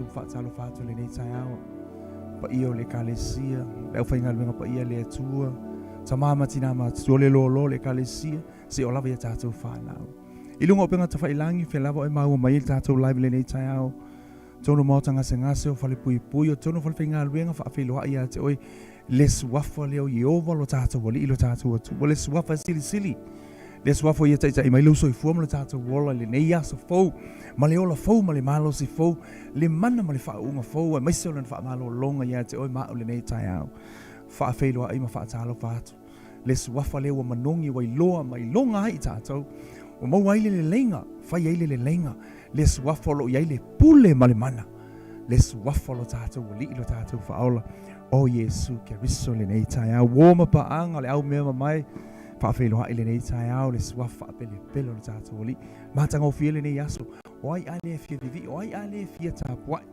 ma faatalofa atu i lenei taeao. Paia o le Ekalesia, le aufaigaluega paia a le Atua, tama ma tina matutua, o le loaloa o le Ekalesia, seia oo lava i a tatou fanau. I luga o upega tafailagi, fea lava oe maua mai ai le tatou live i lenei taeao. Totonu o maota gasegase, o falepuipui, o totonu o falefaigaluega, faafeiloai ia te oe le Suafa lea o Ieova lo tatou Alii lo tatou Atua, le Suafa e silisili, le Suafa ia taitai mai lou soifua ma lo tatou ola i lenei aso fou, ma le ola fou ma le malosi fou, le mana ma le faauuga fou, aemaise o lana faamalologa ia te oe ma au i lenei taeao. Faafeiloai ma faatalofa atu. Le Suafa lea ua manogi, ua iloa ma iloga ai i tatou, ua maua ai le leleiga, fai ai le leleiga, le Suafa o lo o i ai le pule ma le mana, le Suafa o lo tatou Alii, lo tatou Faaola, o Iesu Keriso i lenei taeao. Uo ma paaga o le au mea mamae, faafeiloai i lenei taeao le Suafa faapelepele o lo tatou Alii. Matagofie lenei aso, o ai a le fia vivii, o ai a le fia tapuai,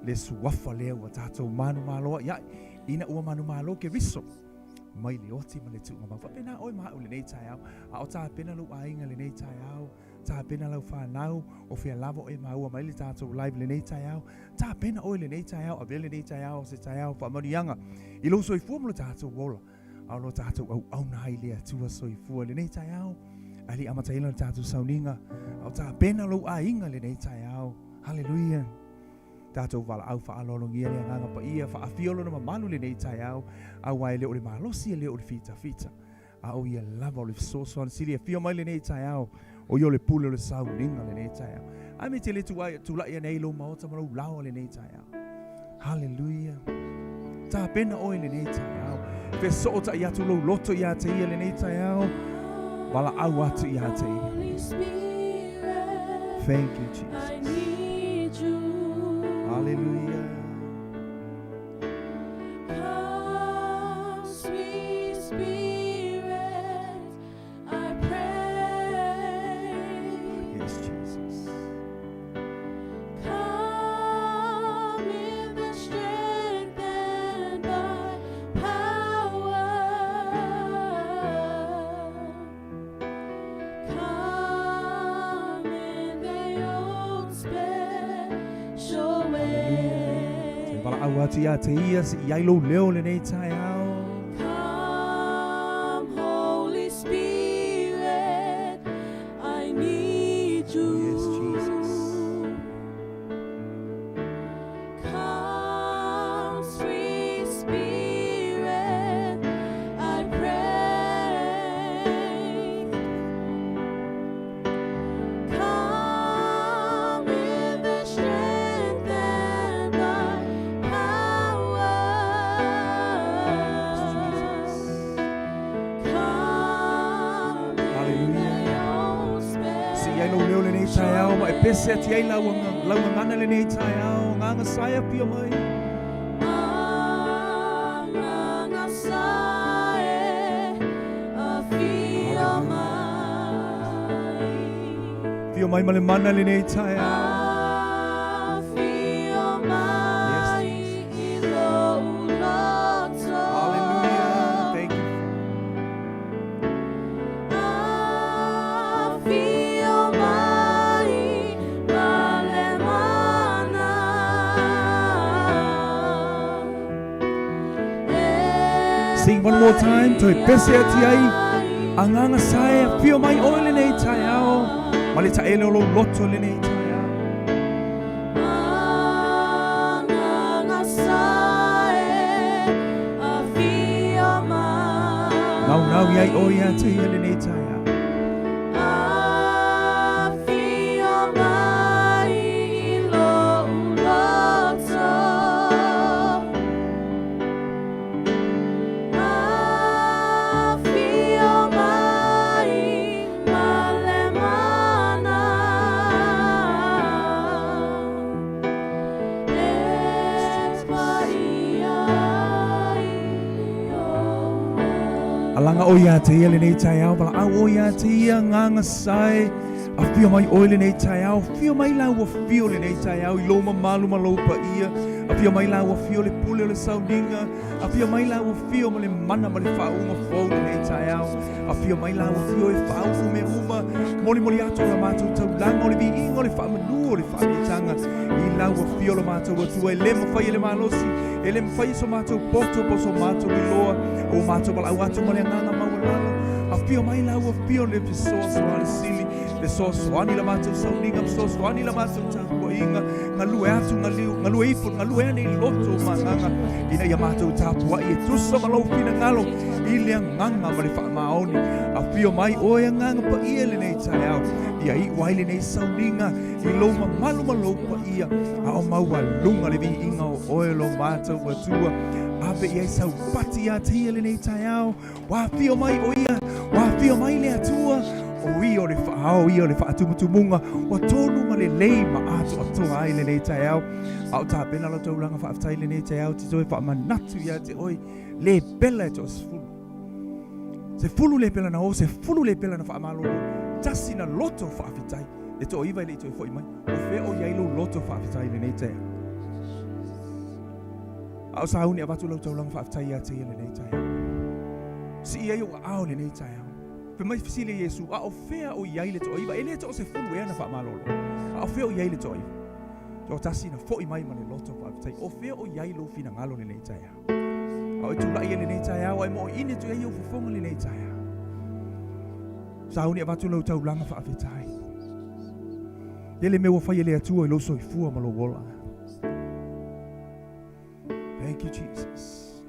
le Suafa lea ua tatou manumalo ai ai, ina ua manumalo Keriso mai le oti ma le tuugamau. Faapena oe ma au i lenei taeao, a o tapena lou aiga i lenei taeao, tapena lau fanau, o fea lava oe e maua mai le tatou live i lenei taeao, tapena oe i lenei taeao, avea lenei taeao o se taeao faamanuiaga i lou soifua ma lo tatou ola, a o lo tatou auauna ai i le Atua soifua i lenei taeao. Ae le i amataina le tatou sauniga, a o tapena lou aiga i lenei taeao. Haleluia! Tatou valaau faaaloalogia le Agaga Paia, faafio lona mamalu i lenei taeao, aua e le o le malosi e le o le fitafita, a o ia lava o le fesoasoani sili e afio mai lenei taeao, o ia o le pule o le sauniga lenei taeao. Ae me te le tulai ane ai i lou maota ma lou laoa lenei taeao. Haleluia. Tapena oe lenei taeao. Fesootai atu lou loto ia te ia lenei taeao. Valaau atu ia te ia. Thank you, Jesus. Hallelujah. Come, sweet Spirit, I pray. Yes, Jesus. Come in the strength and by power. Come in thy own special way. Valaau atu ia te ia, se i ai lou leo lenei taeao. Come, Holy Spirit, I need you. Yes, Jesus. Come, sweet Spirit, I pray. Come in the strength and thy power. Yes, Jesus. Come in Hallelujah. thy own Se i ai lou leo lenei taeao, ma e pese atu ai lau lau gagana lenei taeao, agaga sae afio mai. Agaga sae afio mai. Afio mai ma le mana lenei taeao. Afio mai i lou loto. Hallelujah. Thank you. Afio mai ma le mana. Sing one more time. Toe pese atu ai. Agaga sae afio mai oe lenei taeao. Ma le taele o lou loto lenei taeao. Agaga sae afio mai. Naunau i ai oe ia te ia lenei taeao. Afio mai i lou loto. Afio mai ma le mana. E paia ai ou Alaga oe ia te ia lenei taeao, valaau oe ia te ia, agaga sae. Afio mai oe lenei taeao, afio mai lau afio lenei taeao i lou mamalu ma lou paia. Afio mai lau afio le pule o le sauniga. Afio mai lau afio ma le mana ma le faauuga fou lenei taeao. Afio mai lau afio e faauu mea uma. Molimoli atu la matou taulaga o le viiga o le faamanu o le faaviitaga i lau afio lo matou Atua e le mafai e le malosi, e le mafai e so matou poto po o so matou iloa, ua matou valaau atu ma le agaga maualalo. Afio mai lau afio le fesoasoani sili, fesoasoani la matou sauniga, fesoasoani la matou tapuaiga, galue atu, galue ifo, galue ane i loto ma agaga, ina ia matou tapuai e tusa ma lou finagalo i le agaga ma le faamaoni. Afio mai oe Agaga Paia i lenei taeao, ia iu ai lenei sauniga i lou mamalu ma lou paia, a o maualuga le viiga o oe lo matou Atua. Ave i ai saupati ia te ia lenei taeao, ua afio mai o ia, ua afio mai le Atua, o ia o le faaao, ia o le faatumutumuga, ua tonu ma lelei ma atoatoa ai lenei taeao. A o tapena lau taulaga faafetai lenei taeao, te toe faamanatu ia te oe, lepela e toasefulu. Sefulu lepela na o, sefulu lepela na faamalolo, tasi na loto faafetai. Le toaiva e le i toe foi mai. O fea o i ai lou loto faafetai i lenei taeao? A o sauni avatu lau taulaga faafetai ia te ia lenei taeao. Sii ai ou aao i lenei taeao. Fai mai fesili e Iesu, a o fea o i ai le toaiva? E le toasefulu ea na faamalolo. A o fea o i ai le toaiva? Toatasi na foi mai ma le loto faafetai. O fea o i ai lou finagalo lenei taeao? A o e tulai ai lenei taeao, ai mo ine tu ai au fofoga lenei taeao. Sauni avatu lau taulaga faafetai. Lele mea ua fai e le Atua i lou soifua ma lou ola. Thank you, Jesus.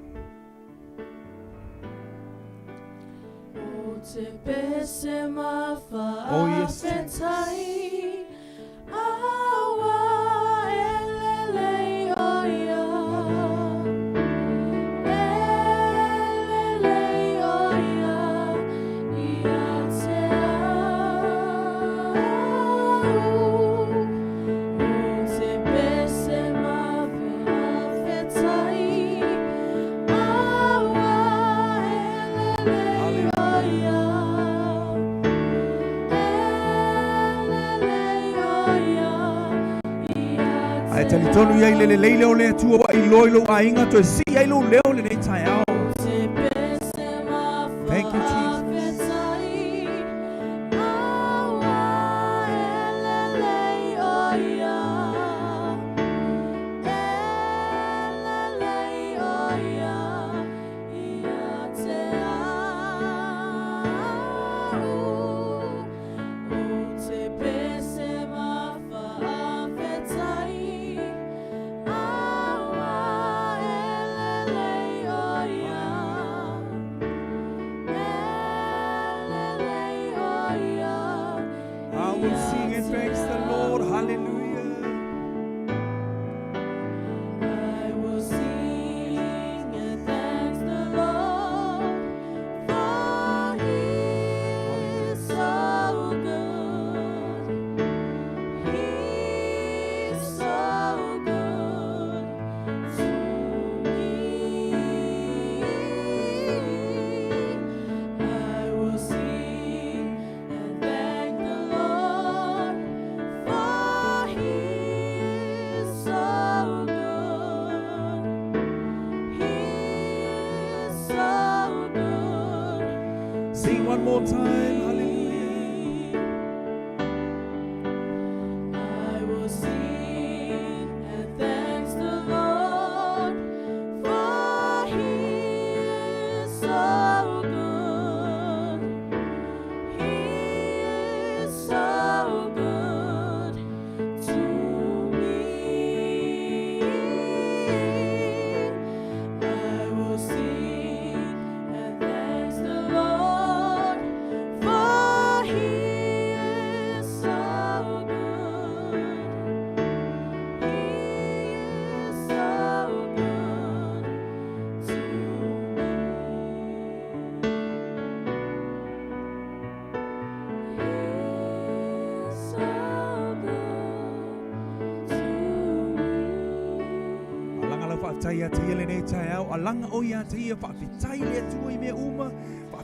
O te pese ma Oh, yes, faafetai, aua e lelei o ia. E lelei o ia ia te au. O te pese ma faafetai, aua e lelei o ia. E lelei o ia ia Ae te talitonu ia i le lelei lea o le Atua ua iloa i lou aiga toe sii ai lou leo lenei taeao. Te pese ma Thank you, Jesus. faafetai, aua e lelei o ia. E lelei o ia ia te au. O te pese ma faafetai, aua e lelei o ia. E lelei o ia I will sing and thanks the Lord. Hallelujah. I will sing and thanks the Lord, for He is so good. He is so good to me. I will sing and thank the Lord, for He is so good. He is so good. Sing one more time. Hallelujah. I will sing and thanks the Lord, for He is so good. He is so good to me. I will sing and thanks the Lord, for He is so good. He is so good to me. He is so good to me. Alaga lau faafetai ia te ia lenei taeao. Alaga o ia te ia faafetai le Atua i mea uma.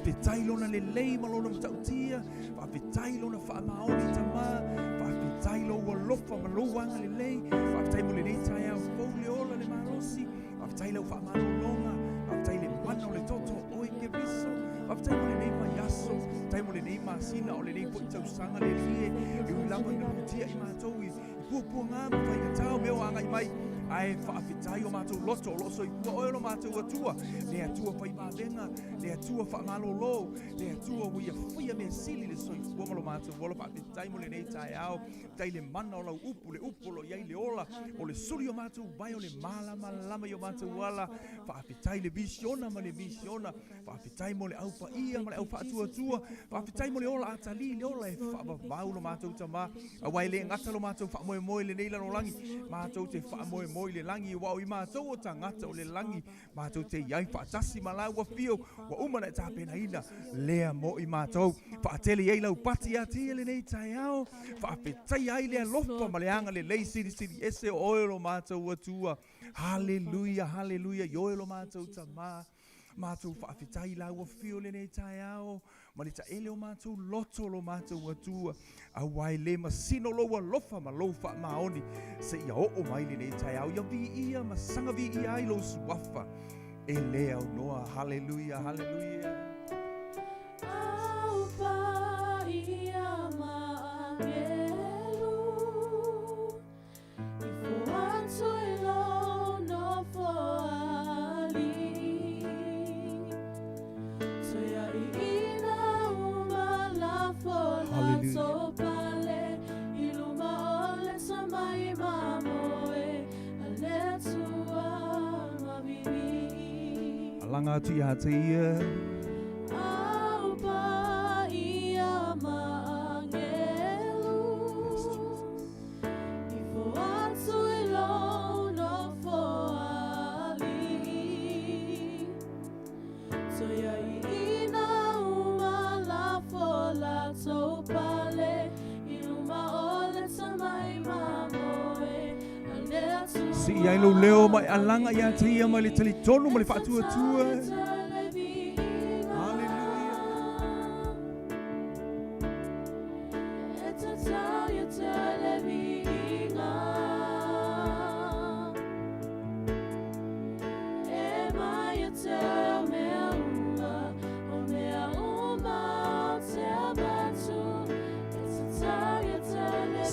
Faafetai Lona lelei ma Lona matautia. Faafetai Lona faamaoni Tamā. Faafetai Lou alofa ma Lou agalelei. Faafetai mo lenei taeao fou le ola le malosi. Faafetai Lau faamalologa. Faafetai le mana o le toto o Oe Keriso. Faafetai mo lenei vaiaso. Faafetai mo lenei masina o lenei foi tausaga le Alii e. E ui lava ina lutia i matou i puapuaga ma faigatā o mea o agai mai, ae faafetai o matou loto o lo o soifua Oe o lo matou Atua, le Atua faimavega, le Atua faamalolo, le Atua ua Ia faia mea sili le soifua ma lo matou ola. Faafetai mo lenei taeao. Faafetai i le mana o lau upu, le upu o lo o i ai le ola, o le suli o matou vae, o le malamalama i o matou ala. Faafetai le misiona ma le misiona. Faafetai mo le au paia ma le au faatuatua. Faafetai mo le ola atalii, le ola e faavavau lo matou Tamā, aua e le gata lo matou faamoemoe i lenei lalolagi, matou te faamoemoe i le lagi, aua o i matou o tagata o le lagi, matou te i ai faatasi ma lau afio, ua uma ona e tapenaina lea mo i matou. Faatele i ai lau pati ia te ia lenei taeao, faafetaia ai le alofa ma le agalelei silisili ese o oe o lo matou Atua. Haleluia, haleluia, i oe lo matou Tamā. Matou faafetai i lau afio i lenei taeao ma le taele o matou loto lo matou Atua, aua e le masino lou alofa ma lou faamaoni seia oo mai lenei taeao. Ia viia ma saga viia ai lou suafa e le aunoa. Haleluia, haleluia. Alaga atu ia te ia. Yes, Jesus. Sii ai lou leo ma e alaga ia te ia mai le talitonu ma le faatuatua. Haleluia.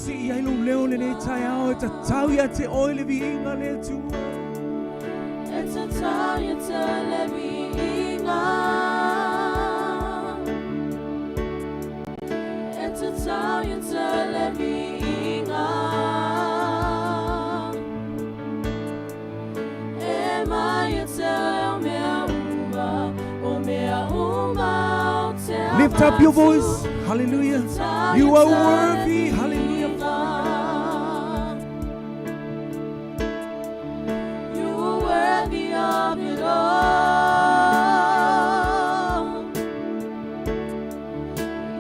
Sii ai lou leo lenei taeao e tatau ia te oe le viiga le Atua. E tatau ia te le viiga. Lift up your voice. Hallelujah. You are worthy. Hallelujah. You are worthy of it all.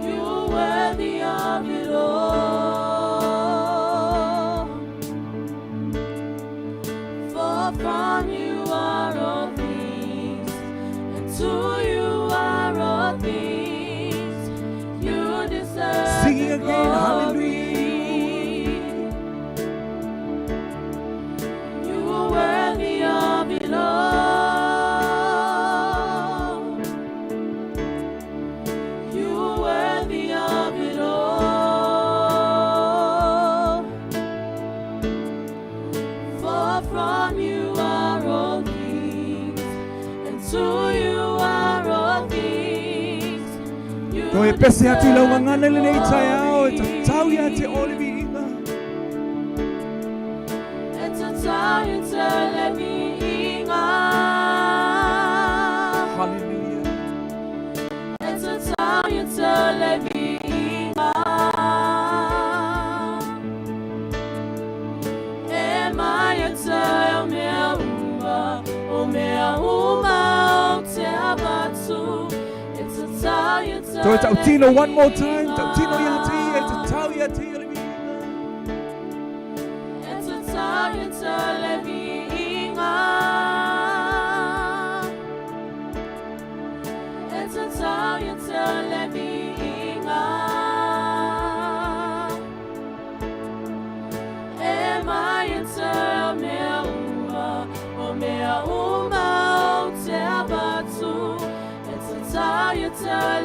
You are worthy of it all. For from you are all things, and to you are all things. You deserve Singing the again, glory. hallelujah. You are worthy of it all. You are worthy of it all. For from you are all things, and to you are all things. You Toe pese atu i lau deserve the gagana i lenei taeao e glory. tatau ia te oe le viiga. E tatau ia te le viiga. Hallelujah. E tatau ia te le viiga. E mai ia te o mea uma, o mea uma o te avatu. E tatau ia te Toe le tautino one more time. viiga. Tautino ia te ia, e tatau ia te ia le viiga. E tatau ia te le viiga. E tatau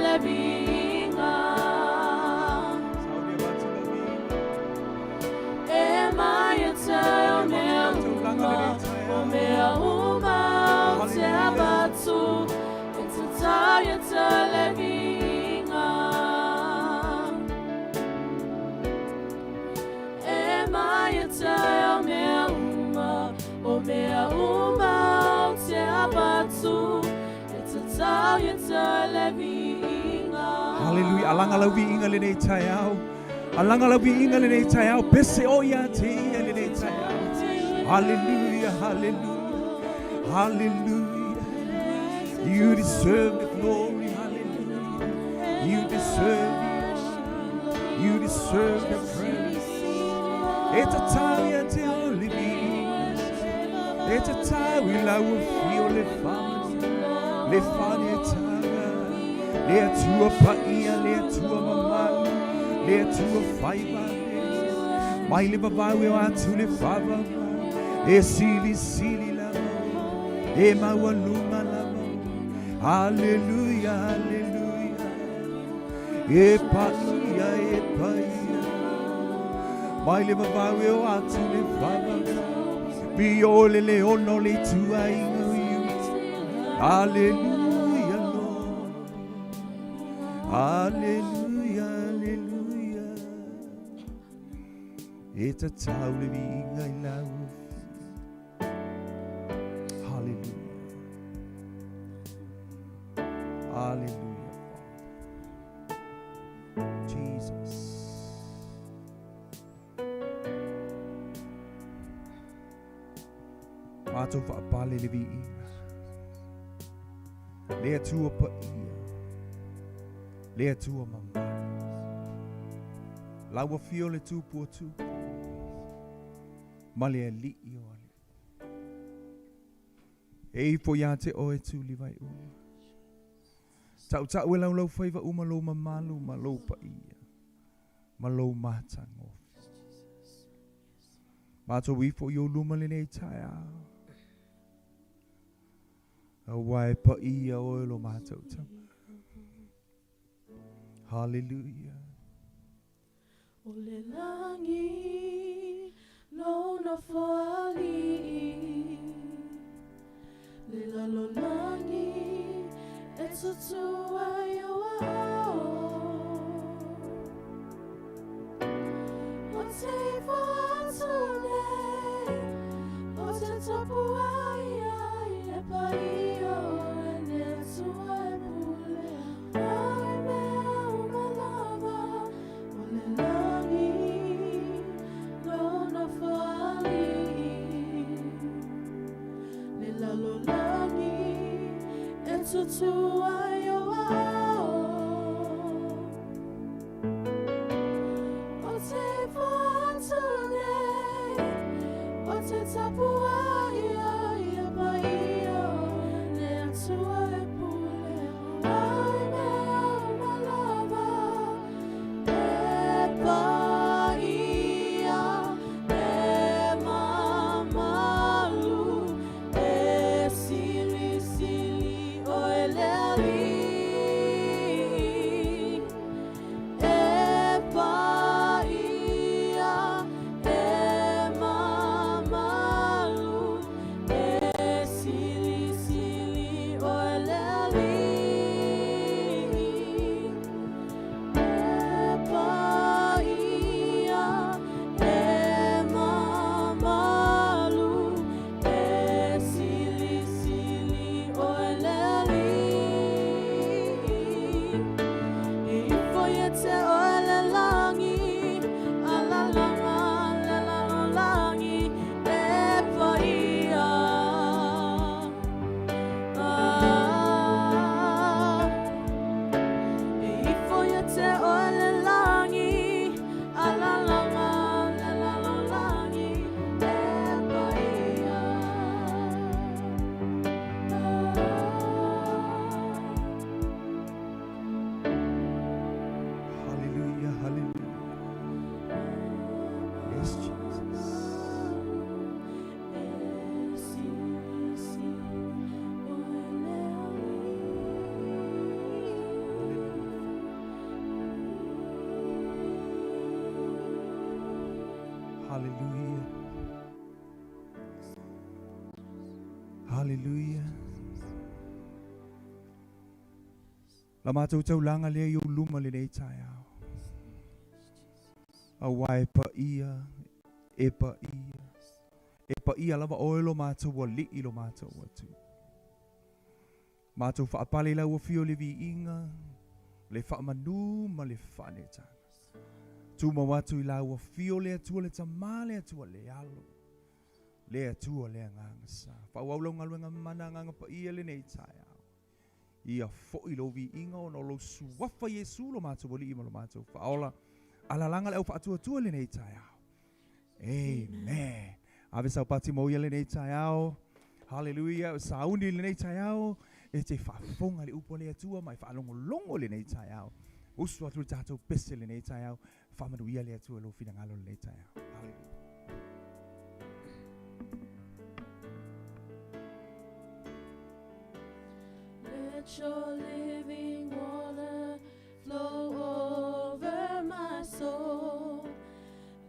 le viiga. E mai ia te o mea uma, o mea uma ou te avatu, e tatau ia te le viiga. E mai ia te o mea uma, o mea uma ou te avatu, e tatau ia te le viiga. Hallelujah. Alaga lau viiga lenei taeao. Alaga lau viiga lenei taeao. Pese o ia te ia lenei taeao. Hallelujah, hallelujah, hallelujah. You deserve the glory, hallelujah. You deserve the honor. You deserve the praise. E tatau ia te o le viiga. E tatau i lau afio le faamanuiaga, le faaneetaga, le Atua paia, le Atua mamalu, le Atua faivave. Mai le vavau e o atu le faavavau, e silisili lava oe, e maualuga lava oe. Hallelujah, hallelujah. E paia, e paia. Mai le vavau e o atu le faavavau. Pio le leona o le ituaiga o Iuta. Hallelujah, Lord. Hallelujah, hallelujah. E tatau le viiga i lau afio. Hallelujah. Hallelujah, Father. Jesus. Matou faapale le viiga. Le Atua paia. Le Atua mamalu. Lau afio le Tupu o Tupu. Ma le Alii o Alii. E ifo ia te oe tuli vai uma. Tautau e laulau faiva uma lou mamalu ma lou paia. Ma lou matagofie. Matou ifo i ou luma lenei taeao. Aua e paia oe lo matou tama. Hallelujah. O le lagi lou nofoalii, le lalolagi e tutu ai ou aao. Ou te ifo atu nei, ou te tapuai ai e paia oe le Atua e pulea ai mea uma lava. O le lagi lou nofoalii, le lalolagi e tutu ai ou aao. Ou te ifo atu nei, ou te tapuai ai e paia oe le Atua e pulea ai mea uma lava. E paia, e mamalu, e silisili oe le Alii. Haleluia. La matou taulaga lea i ou luma lenei taeao. Aua e paia, e paia, e paia lava oe lo matou Alii lo matou Atua. Matou faapale i lau afio le viiga, le faamanu ma le faaneetaga. Tumau atu i lau afio le Atua le Tama le Atua le Alo, le Atua le Agaga Sa. Faaauau lau galuega mana Agaga Paia lenei taeao. Ia foi lou viiga ona o lou suafa Iesu lo matou Alii ma lo matou Faaola. Alalaga le au faatuatua lenei taeao. Amen. Ave sau pati mo ia lenei taeao. Hallelujah. Sauni lenei taeao. E te faafofoga le upu a le Atua ma e faalogologo lenei taeao. Usu atu le tatou pese lenei taeao. Faamanuia le Atua i lou finagalo lenei taeao. Hallelujah. Let your living water flow over my soul.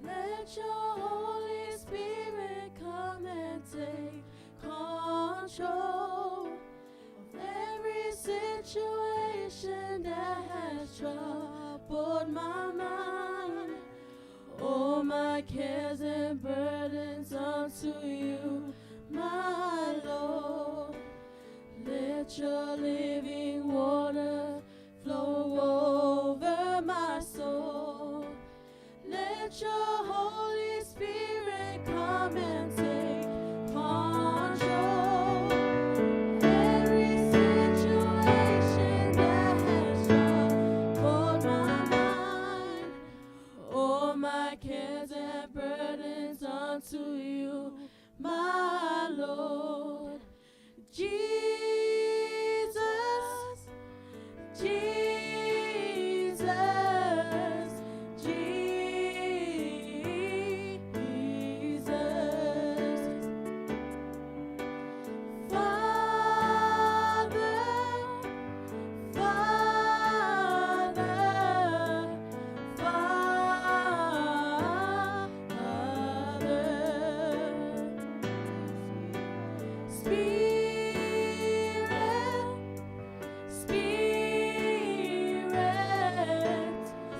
Let your Holy Spirit come and take control of every situation that has troubled my mind. All my cares and burdens unto you, my Lord. Let your living water flow over my soul. Let your Holy Spirit come and take control. Every situation that has troubled my mind, all my cares and burdens unto you, my Lord. Jesus, Jesus, Jesus. Father, Father, Father. Spirit, Spirit,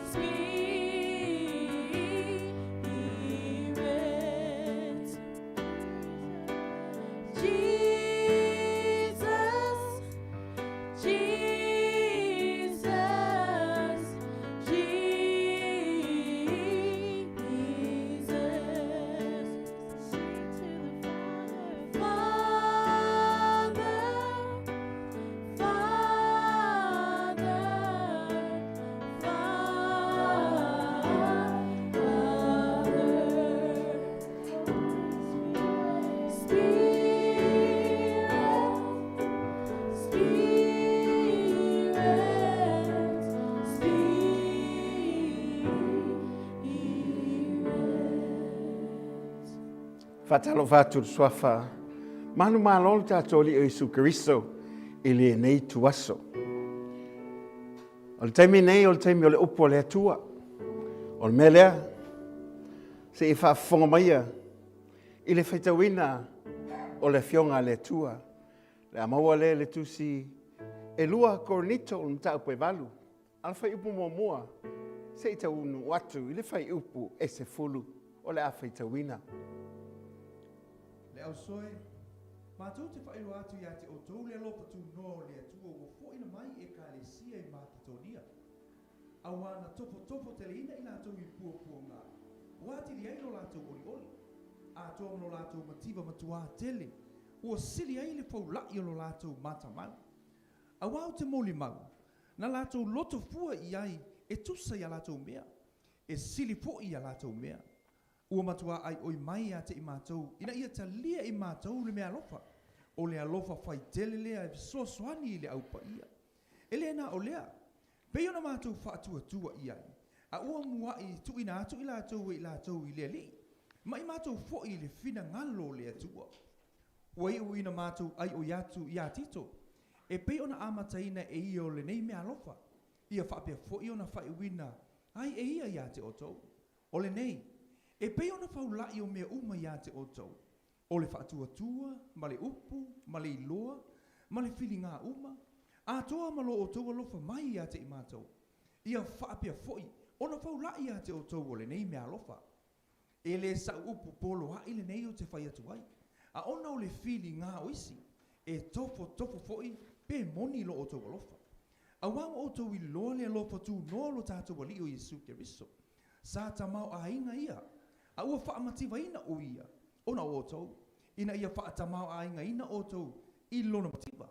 Spirit. Jesus, Jesus, Jesus. Father, Father, Father. Spirit, Spirit, Spirit. Faatalofa atu i le Suafa manumalo o le tatou Alii o Iesu Keriso i lenei ituaso. O le taimi nei o le taimi o le upu a le Atua. O le mea lea, se i faafofoga maia i le faitauina o le Afioga a le Atua. Le a maua lea i le tusi 2 Korinito o le mataupu e 8, a le fuaiupu muamua se i taunuu atu i le fuaiupu e 10 o le a faitauina. Le ausoe, matou te faailoa atu ia te outou le alofa tunoa o le Atua ua fo'ina mai i Ekalesia i Maketonia, auā na tofotofo teleina i latou i puapuaga, ua atili ai lo latou olioli, atoa ma lo latou mativa matuā tele, ua sili ai le foula'i o lo latou matamau. Auā ou te molimau, na latou loto fua i ai e tusa i a latou mea, e sili fo'i i a latou mea. Ua matuā ʻaiʻoi mai ia te i matou, ina ia talia e matou le meaalofa, o le alofa faitele lea e fesoasoani i le Au Paia. E le na o lea, pei ona matou faatuatua i ai, a ua muaʻi tuuina atu i latou e i latou i le Alii, ma i matou foʻi i le finagalo o le Atua. Ua iu ina matou ʻaiʻoi atu iā Tito, e pei ona amataina e ia o lenei meaalofa, ia faapea foʻi ona faaiuina ai e ia iā te outou. O lenei, e pei ona faulaʻi o mea uma iā te outou, O le faatuatua, ma le upu, ma le iloa, ma le filiga uma, atoa ma lo outou alofa mai ia te i matou, ia faapea foi ona faula'i ia te outou o lenei meaalofa. E le sa'u upu poloa'i lenei ou te fai atu ai, a ona o le filiga o isi, e tofotofo foi pe moni lo outou alofa. Auā ua outou iloa le alofa tunoa o lo tatou Alii o Iesu Keriso, sa tamaoaiga ia, a ua faamativaina o ia ona o outou, ina ia faatamaoaigaina outou i lona mativa.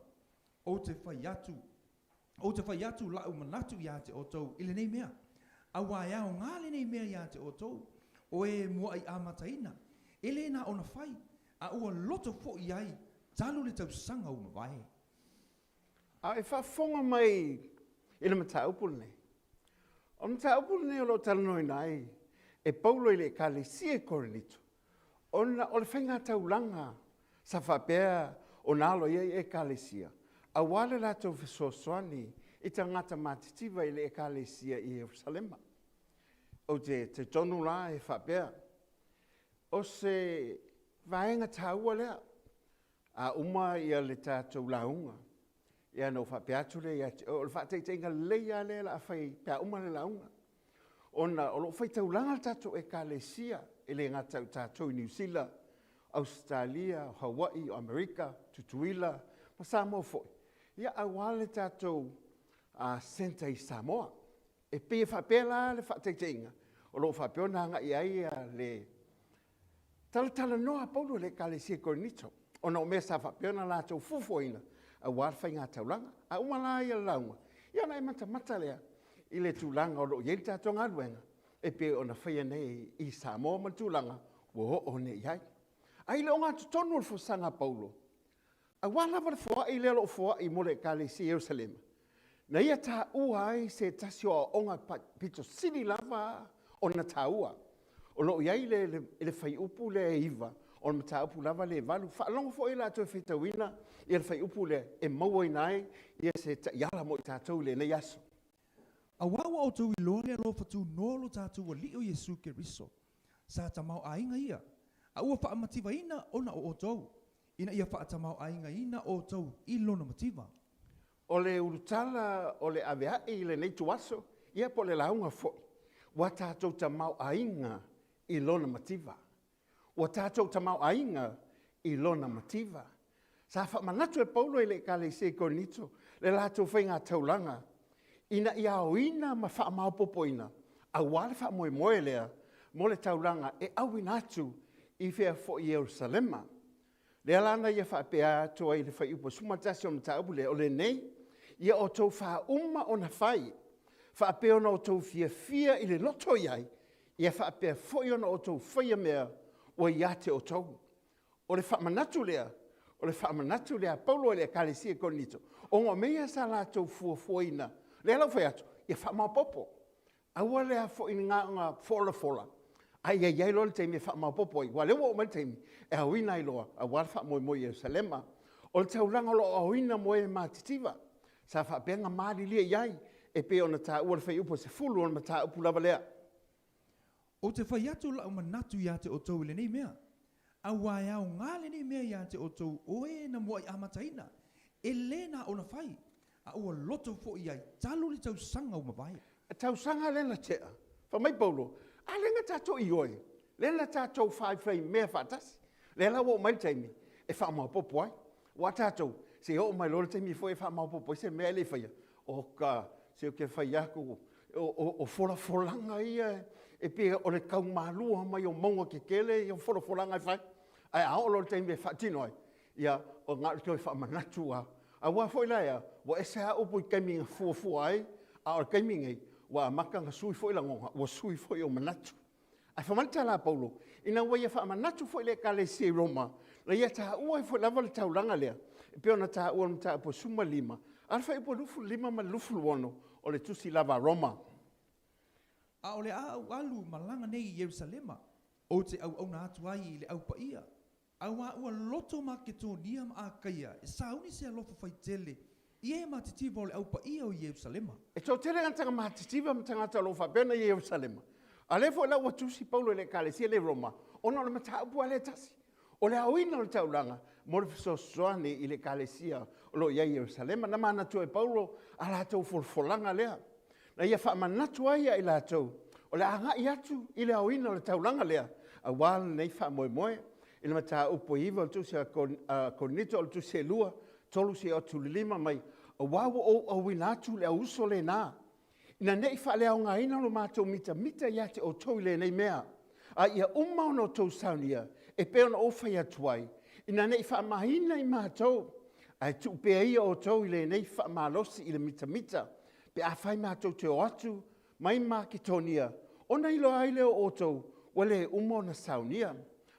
Ou te fai atu, ou te fai atu la'u manatu iā te outou i lenei mea, auā e aogā lenei mea iā te outou, o e mua'i amataina, e lē na ona fai, a ua loto foi i ai talu le tausaga ua mavae. A e faafofoga mai i le mataupu lenei, o le mataupu lenei o lo o talanoaina ai e Paulo i le Ekalesia i Korinito, ona o le faigataulaga sa faapea ona alo i ai Ekalesia, aua le latou fesoasoani i tagata matitiva i le Ekalesia i Ierusalema. Ou te talitonu la e faapea, o se vaega taua lea A uma ia le tatou lauga, ia ona ou faapea atu lea ia te oe, o le faataitaiga lelei lava lea o le a fai pe a uma le lauga. Ona o lo o faitaulaga le tatou Ekalesia, e le gata o tatou i Niu Sila, Ausetalia, o Hawaii, o Amerika, Tutuila ma Samoa foi, ia aua le tatou centre i Samoa. E pei e faapea la le faataitaiga o lo o faapea ona agai ai le Talatalanoa a Paulo i le Ekalesia i Korinito, ona o mea sa faapea ona latou fuafuaina aua le faigataulaga. A uma la ia lauga, ia ona e matamata lea i le tulaga o lo o i ai le tatou galuega e pei ona faia nei i Samoa ma le tulaga ua oo nei i ai. A i le ogatotonu o le folasaga a Paulo, Aua lava le foai lea o lo o foai mo le Ekalesia i Ierusalema, na ia taua ai se tasi o aoaoga pito sili lava ona taua. O lo o i ai le, le, le fuaiupu lea e 9, o le mataupu lava lea e 8. Faalogo foi latou e faitauina ia le fuaiupu lea e mauaina ai ia se taiala mo i tatou i lenei aso. Auā ua outou iloa le alofa tunoa o lo tatou Alii o Iesu Keriso, sa tamaoaiga ia, a ua faamativaina ona o outou, ina ia faatamaoaigaina outou i lona mativa. O le ulutala o le avea'i i lenei ituaso, ia po o le lauga foi, ua tatou tamaoaiga i lona mativa. Ua tatou tamaoaiga i lona mativa. Sa faamanatu e Paulo i le Ekalesia i Korinito le latou faigataulaga ina ia aoina ma faamaopoopoina aua le faamoemoe lea mo le taulaga e auina atu i fea foi Ierusalema. Lea la na ia faapea atu ai i le fuaiupu 11 o le mataupu lea, o lenei, ia outou faauma ona fai, faapea ona outou fiafia i le loto i ai, ia faapea foi ona outou faia mea ua ia te outou. O le faamanatu lea, o le faamanatu lea a Paulo i le Ekalesia i Korinito, ona o mea ia sa latou fuafuaina, lea la ua fai atu, ia faamaopoopo. Aua le foi ni gaoga folafola, a ia i ai loa le taimi e faamaopoopo ai, aua o lea ua oo mai le taimi e aoina ai loa aua le faamoemoe i Ierusalema. O le taulaga o lo o aoina mo e matitiva, sa faapea ona malilie i ai, e pei ona taua i le fuaiupu e 10 o le mataupu lava lea. Ou te fai atu la'u manatu iā te outou i lenei mea, auā e aogā lenei mea iā te outou o e na mua'i amataina, e lē na ona fai, a ua loto foi i ai talu le tausaga ua mavae. Tausaga lea na tea, fai mai Paulo, a lea na tatou ioe, lea na tatou faifaimea faatasi, lea la ua oo mai le taimi e faamaopoopo ai. Aua tatou, se i oo mai loa le taimi foi e faamaopoopo ai se mea e le i faia, oka, se ou te fai atu, o folafolaga ia e pei o le tau malua mai o mauga tetele ia folafolaga e fai. Ae a oo loa i le taimi e faatino ai, ia, na o le toe faamanatu lava. Aua foi la e a, ua ese lava upu i taimi na fuafua ai, a o le taimi lenei, ua amata ona sui foi lagona, ua sui foi ou manatu. Ae fai mai le tala a Paulo, ina ua ia faamanatu foi i le Ekalesia i Roma, na ia taua ai foi lava le taulaga lea, e pei ona taua i le mataupu e 15, a o le fuaiupu 25 ma le 26 o le tusi lava a Roma. A o le a ou alu malaga nei i Ierusalema, ou te auauna atu ai i le Au Paia, Auā ua loto Maketonia ma Akaia e sauni se alofa faitele i e matitiva o le Au Paia o Ierusalema. E toatele tagata matitiva ma tagata o lo o faapea ona i Ierusalema. A o lea foi la ua tusi Paulo i le Ekalesia lea i Roma, ona o le mataupu lava lea e tasi. O le aoina o le taulaga mo le fesoasoani i le Ekalesia o lo o i ai i Ierusalema. Na manatua e Paulo a latou folafolaga lea, na ia faamanatu ai ia i latou o le a agai atu i le aoina o le taulaga lea aua lenei faamoemoe. I le mataupu e 9 o le tusi a Korinito o le tusi e 2, 3 seia oo atu i le 5 mai, aua ua ou auina atu le auuso lena, ina ne i faaleaogaina lo matou mitamita ia te outou i lenei mea, a ia uma ona outou saunia e pei ona ou fai atu ai, ina ne i faamaina i matou, ae tuu pea ia outou i lenei faamalosi i le mitamita, pe afai matou te o atu mai Maketonia, ona iloa ai lea o outou ua le uma ona saunia.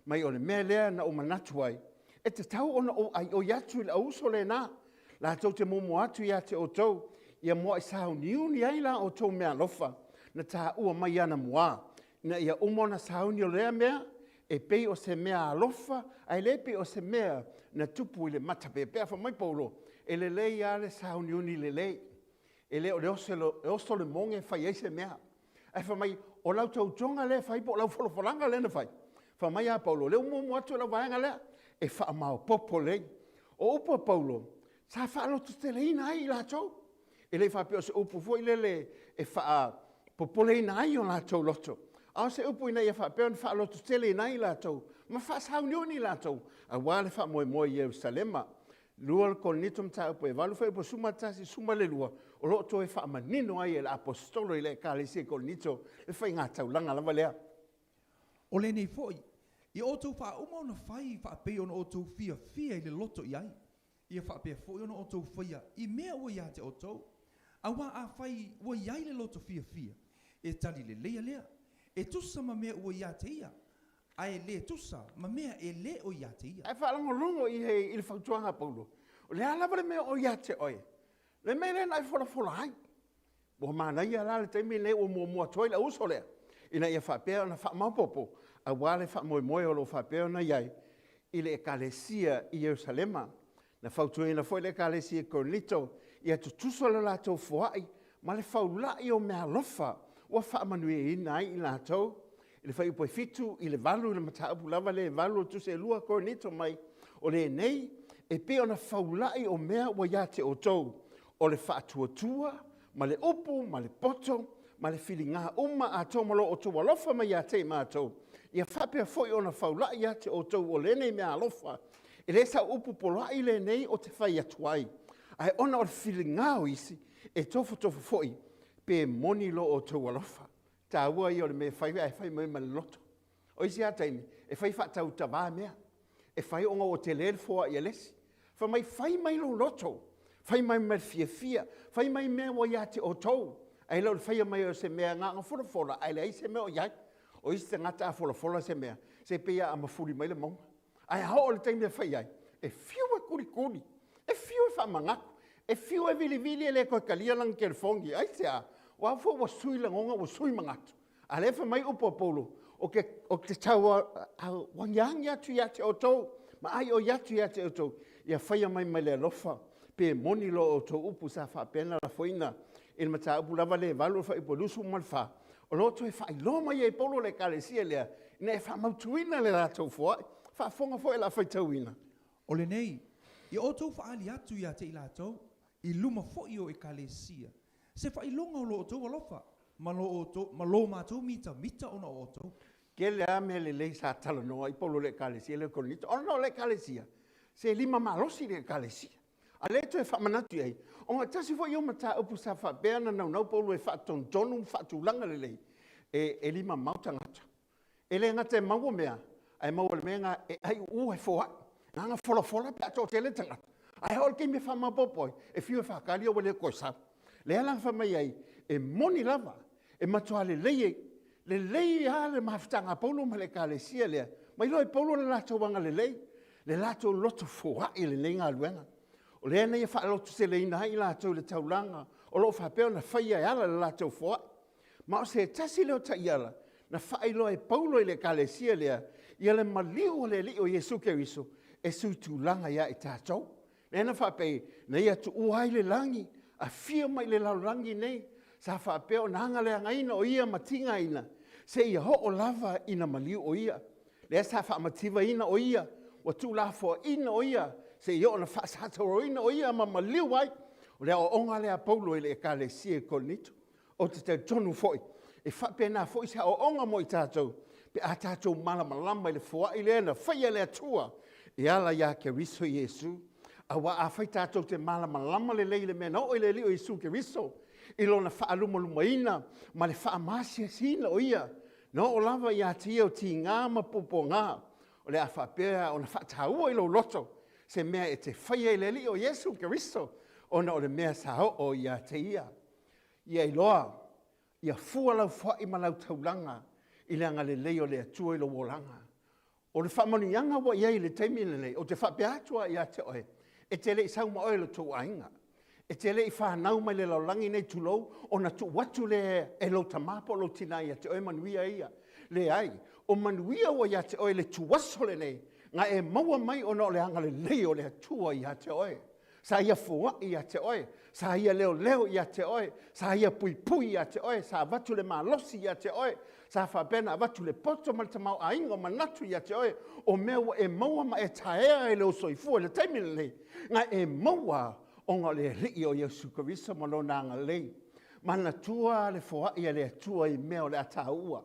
Mai o le mea lea na ou manatu ai, e tatau ona ou aioi atu i le auuso lena, latou te muamua atu ia te outou, ia muai sauniuni ai la outou meaalofa na taua mai anamua, ina ia uma ona sauni o lea mea, e pei o se mea alofa, ae le pei o se mea na tupu i le matapeapea. Fai mai Paulo, e lelei lava le sauniuni lelei, e le o le oso le moge e fai ai se mea. Ae fai mai, o lau tautoga lea e fai po o lau folafolaga lea na fai, fai mai a Paulo, o lea ua muamua atu lau vaega lea, e faamaopoopo lelei. O upu a Paulo, sa faalototeleina ai i latou. E le faapea o se upu foi lele e faapopoleina ai o latou loto, a o se upu ina ia faapea ona faalototeleina ai i latou ma faasauniuni i latou aua le faamoemoe i Ierusalema. 2 Korinito mataupu e 8 fuaiupu 11 12, o lo o toe faamanino ai e le Aposetolo i le Ekalesia i Korinito le faiga taulaga lava lea. O lenei foi, ia outou faauma ona fai faapei ona outou fiafia i le loto i ai, ia faapea foi ona outou faia i mea ua ia te outou. Aua afai ua i ai le loto fiafia, e tali leleia lea, e tusa ma mea ua ia te ia, ae le tusa ma mea e le o ia te ia. Ae faalogologo i ai i le fautuaga a Paulo, o le a lava le mea o ia te oe, le mea lea na e folafola ai. Ua manaia la le taimi lenei ua muamua atu ai le auuso lea, ina ia faapea ona faamaopoopo aua le faamoemoe o lo o faapea ona i ai i le Ekalesia i Ierusalema. Na fautuaina foi le Ekalesia i Korinito ia tutusa lo latou foai ma le faulai o meaalofa ua faamanuiaina ai i latou. I le fuaiupu e 7 i le 8 i le mataupu lava lea e 8 o le tusi e 2 Korinito mai, o lenei e pei ona faulai o mea ua ia te outou, o le faatuatua ma le upu ma le poto ma le filiga uma atoa ma lo outou alofa mai ia te i matou, ia faapea foi ona faulai ia te outou o lenei mea alofa. E le sau upu poloai lenei o te fai atu ai, ae ona o le filiga o isi, e tofotofo foi pe moni lo outou alofa. Taua ia o le mea e fai ae fai mai ma le loto. O isi lava taimi, e fai faatautavā mea. E fai ona ua tele le foai a le isi. Fai mai, fai mai lou loto, fai mai ma le fiafia, fai mai mea ua ia te outou. Ae le o le faia mai o se mea na ona folafola ae leai se mea o i ai. O isi tagata a folafola se mea, se pei a mafuli mai le mauga. Ae a oo i le taimi e fai ai, e fiu e kulikuli, e fiu e faamanatu, e fiu e vilivili e le toe talia lana telefoni. Aisea? Aua foi ua sui lagona, ua sui manatu. A lea fai mai upu a Paulo, o te, o te tau agiagi atu ia te outou, ma aioi atu ia te outou, ia faia mai mai le alofa, pe moni lo outou upu sa faapea ona lafoina i le mataupu lava le 8 o le fuaiupu 24, o lo o toe faailoa mai ai e Paulo le ekalesia lea, ina ia faamautuina le latou foai. Faafofoga foi o le a faitauina. O lenei, ia outou faaali atu ia te i latou, i luma foi o ekalesia, se faailoga o lo outou alofa, ma lo outou, ma lo matou mitamita ona o outou. Tele lava mea lelei sa talanoa ai Paulo i le ekalesia lea o Korinito, ona o le ekalesia, se lima malosi le ekalesia. A lea e toe faamanatu i ai, ona tasi foi ia o mataupu sa faapea ona naunau Paulo e faatonutonu ma faatulaga lelei, e lima mau tagata. E le gata e maua mea, ae maua le mea lena e aiuua e foai. Na ona folafola pe a toatele tagata, ae oo i le taimi e faamaopoopo ai, e fiu e faatali ua le toe sau. Lea la na fai mai ai, e moni lava, e matua lelei, lelei lava le mafutaga a Paulo ma le ekalesia lea, ma iloa e Paulo le latou agalelei, le latou loto foai i lenei galuega. O lea na ia faalototeleina ai i latou i le taulaga o lo o faapea ona faia e ala i le latou foai. Ma o se tasi lea o taiala na faailoa e Paulo i le ekalesia lea, ia le maliu o le Alii o Iesu Keriso e suitulaga ia i tatou. Lea na faapea, na ia tuua ai le lagi, afio mai i le lalolagi nei, sa faapea ona agaleagaina o ia ma tigaina, seia oo lava ina maliu o ia. Lea sa faamativaina o ia, Ua tuulafoaiina o ia seia oo ina faasatauaina o ia ma maliu ai. O le aoaoga lea a Paulo i le Ekalesia i Korinito. Ou te talitonu foi, e faapena foi se aoaoga mo i tatou pe a tatou malamalama i le foai lea na faia e le Atua e ala ia Keriso Iesu. Aua afai tatou te malamalama lelei i le mea na oo i le Alii o Iesu Keriso, i lona faalumalumaina ma le faamaasiasiina o ia, na oo lava ia te ia o tiga ma puapuaga, o le a faapea ona faataua i lou loto se mea e te faia i le Alii o Iesu Keriso, ona o le mea sa oo ia te ia. Ia iloa, ia fua lau foai ma lau taulaga i le agalelei o le Atua i lou olaga. O le faamanuiaga ua i ai i le taimi lenei, ou te faapea atu lava ia te oe, e te le i sau ma oe i lo outou aiga. E te le i fanau mai le lalolagi nei tulou, ona tuu atu lea e lou tama po o lou tina ia te oe manuia ia. Leai, o manuia ua ia te oe i le tuaso lenei, na e maua mai ona o le agalelei o le Atua ia te oe. Sa ia foai ia te oe, sa ia leoleo ia te oe, sa ia puipui ia te oe, sa avatu le malosi ia te oe, sa faapea ona avatu le poto ma le tamaoaiga o manatu ia te oe, o mea ua e maua ma e taea i lou soifua i le taimi lenei, na e maua ona o le Alii o Iesu Keriso ma Lona agalelei. Manatua le foai a le Atua i mea o le a taua.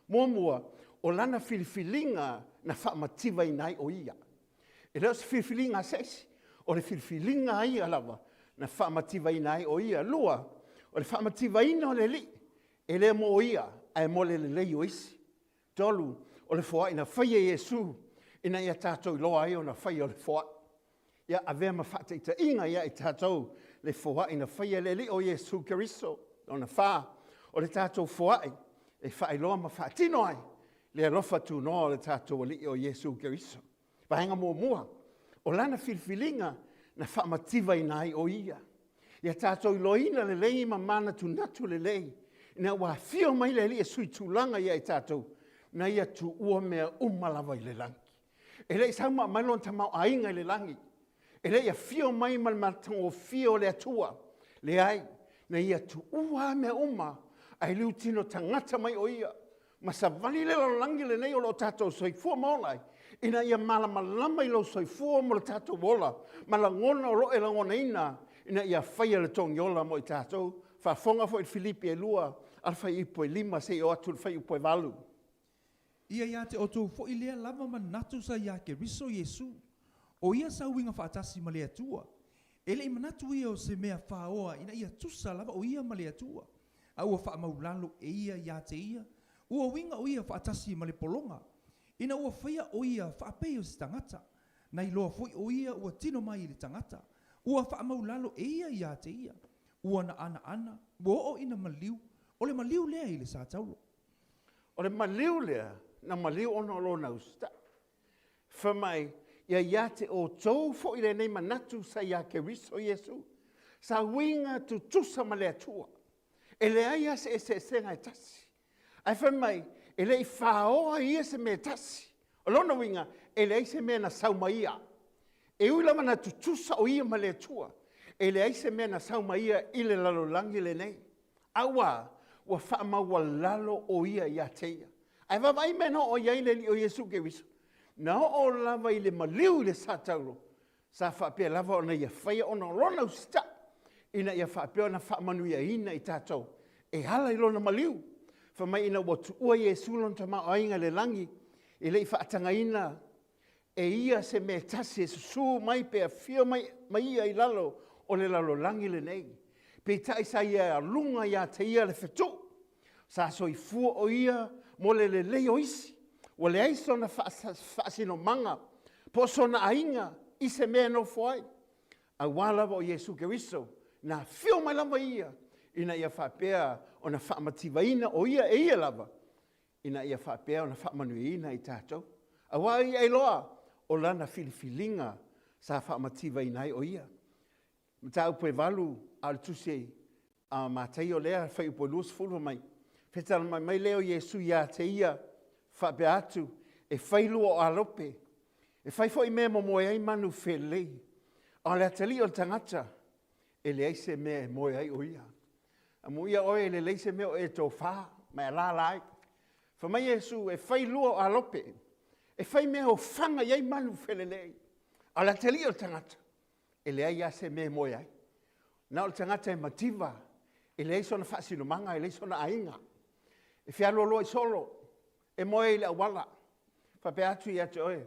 Muamua, o Lana filifiliga na faamativaina ai o Ia. E le o se filifiliga a se isi, o le filifiliga a ia lava na faamativaina ai o ia. Lua, o le faamativaina o le Alii, e le mo ia, ae mo le lelei o isi. Tolu, o le foai na faia e Iesu ina ia tatou iloa ai ona faia o le foai. Ia avea ma faataitaiga ia i tatou le foai na faia e le Alii o Iesu Keriso. Lona fa, o le tatou foai e faailoa ma faatino ai le alofa tunoa o le tatou Alii o Iesu Keriso. Vaega muamua, o lana filifiliga na faamativaina ai o ia. Ia tatou iloaina lelei ma manatunatu lelei ina ua afio mai le Alii e sui tulaga ia i tatou, na ia tuua mea uma lava i le lagi. E le i sau ma aumai lona tamaoaiga i le lagi. E le i afio mai ma le matagofie o le Atua. Leai, na ia tuua mea uma, ae liutino tagata mai o ia, ma savali le lalolagi lenei o lo o tatou soifua ma ola ai, ina ia malamalama i lou soifua ma lo tatou ola, ma lagona o lo o e lagonaina, ina ia faia le togiola mo i tatou. Faafofoga foi i le Filipi e 2, a le fuaiupu e 5 seia oo atu i le fuaiupu e 8. Ia ia te outou foi lea lava manatu sa ia Keriso Iesu, o ia sa uiga faatasi ma le Atua. E le i manatu ia o se mea faoa ina ia tusa lava o ia ma le Atua, a ua faamaulalo e ia ia te ia, ua uiga o ia faatasi ma le pologa, ina ua faia o ia faapei o se tagata, na iloa foi o ia ua tino mai i le tagata, ua faamaulalo e ia ia te ia, ua na anaana, ua oo ina maliu, o le maliu lea i le sa taulo. O le maliu lea, na maliu ona o lona usitai. Fai mai, ia ia te outou foi lenei manatu sa ia Keriso Iesu, sa uiga tutusa ma le Atua. E leai lava se eseesega e tasi. Ae fai mai, e le i faoa ia se mea e tasi. O lona uiga, e leai se mea na sau ma ia. E ui lava na tutusa o ia ma le Atua, e leai se mea na sau ma ia i le lalolagi lenei. Aua, ua faamaualalo o ia ia te ia. Ae vaavaai mea na oo i ai le Alii o Iesu Keriso, na oo lava i le maliu i le sa taulo, sa faapea lava ona ia faia ona o lona usitai, ina ia faapea ona faamanuiaina i tatou e ala i lona maliu. Fai mai ina ua tuua Iesu lona tamaoaiga i le lagi, e le i faatagaina e ia se mea e tasi e susu mai pe afio mai ma ia i lalo o le lalolagi lenei. Peitai sa ia aluga ia te ia le fetuu, sa soifua o ia mo le lelei o isi. Ua leai sona faasinomaga po o sona aiga i se mea e nofo ai. Aua lava o Iesu Keriso, na afio mai lava ia ina ia faapea ona faamativaina o ia e ia lava ina ia faapea ona faamanuiaina i tatou. Aua ia iloa o lana filifiliga sa faamativaina ai o ia. Mataupu e 8, a o le tusi a Mataio lea, fuaiupu e 20 mai. Fetalai mai lea o Iesu ia te ia, faapea atu, e fai lua o alope, e fai foi mea e momoe ai manu felelei, a o le atalii o le tagata, e leai se mea e moe ai o ia. Amuia oe e lelei se mea o e tofa ma e alaala ai. Fai mai Iesu, e fai lua o alope, E fai mea ofaga i ai manu felelei. A o le atalii o le tagata, e leai lava se mea e moe ai. Na o le tagata e mativa, e leai sona faasinomaga, e leai sona aiga. E fealoaloai solo, e moe i le auala. Faapea atu ia te oe,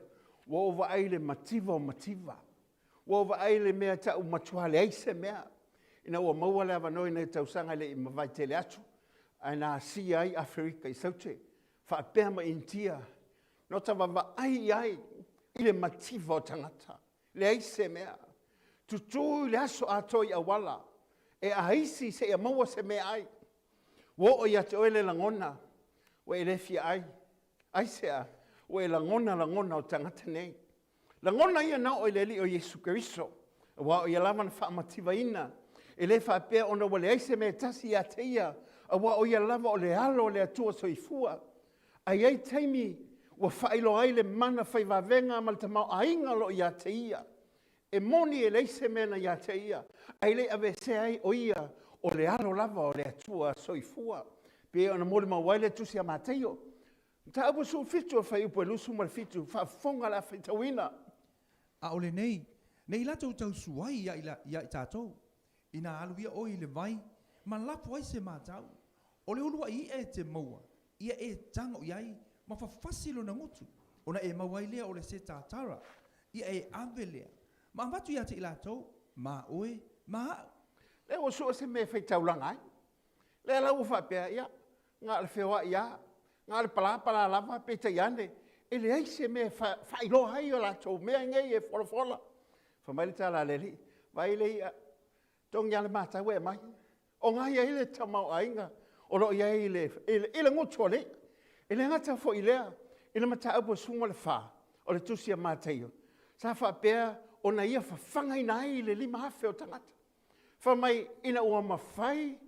ua ou vaai i le mativa o mativa. Ua ou vaai i le mea e tau matua leai se mea. Ina ua maua le avanoa i nai tausaga e le i mavae tele atu, ae na asia ai Aferika i Saute, faapea ma Initia, na ota vaavaai i ai i le mativa o tagata. Leai se mea. Tutu i le aso atoa i auala, e aisi seia maua se meaai. Ua oo ia te oe le lagona, ua e le fia ai. Aisea? Ua e lagona lagona o tagata nei. Lagona ia na oo i le Alii o Iesu Keriso, aua o Ia lava na faamativaina. E le faapea ona ua leai se mea e tasi ia te Ia, aua o Ia lava o le Alo o le Atua Soifua. Ae i ai taimi ua faailoa ai le mana fai vavega ma le tamaoaiga o lo o ia te Ia. E moni e leai se mea na ia te Ia, ae le i aveesea ai o Ia o le Alo lava o le Atua Soifua. Pei ona molimau ai le Tusi a Mataio, Mataupu 17 o le Fuaiupu e 27, faafofoga le a faitauina. A o lenei, ne i latou tausu ai ia i tatou, ina alu ia oe i le vai ma lafo ai se matau, o le uluai i'a e te maua, ia e tago i ai ma fafasi lona gutu, ona e maua ai lea o le setatara, ia e ave lea, ma avatu ia te i latou, ma oe, ma a'u. Lea ua sue se mea e faitaulaga ai. Lea la ua faapea, ia, na o le feoai lava, na o le palapala lava, peitai ane, e leai se mea e faailoa ai o latou mea nei e folafola. Fai mai le tala a le alii, vaai le i'a, togi lava le matau e aumai. O na e i ai le tamaoaiga o lo o i ai i le gutu o le i'a. E le gata foi i lea, i le mataupu e 14 o le tusi a Mataio, sa faapea ona ia fafagaina ai le 5,000 o tagata. Fai mai ina ua mafai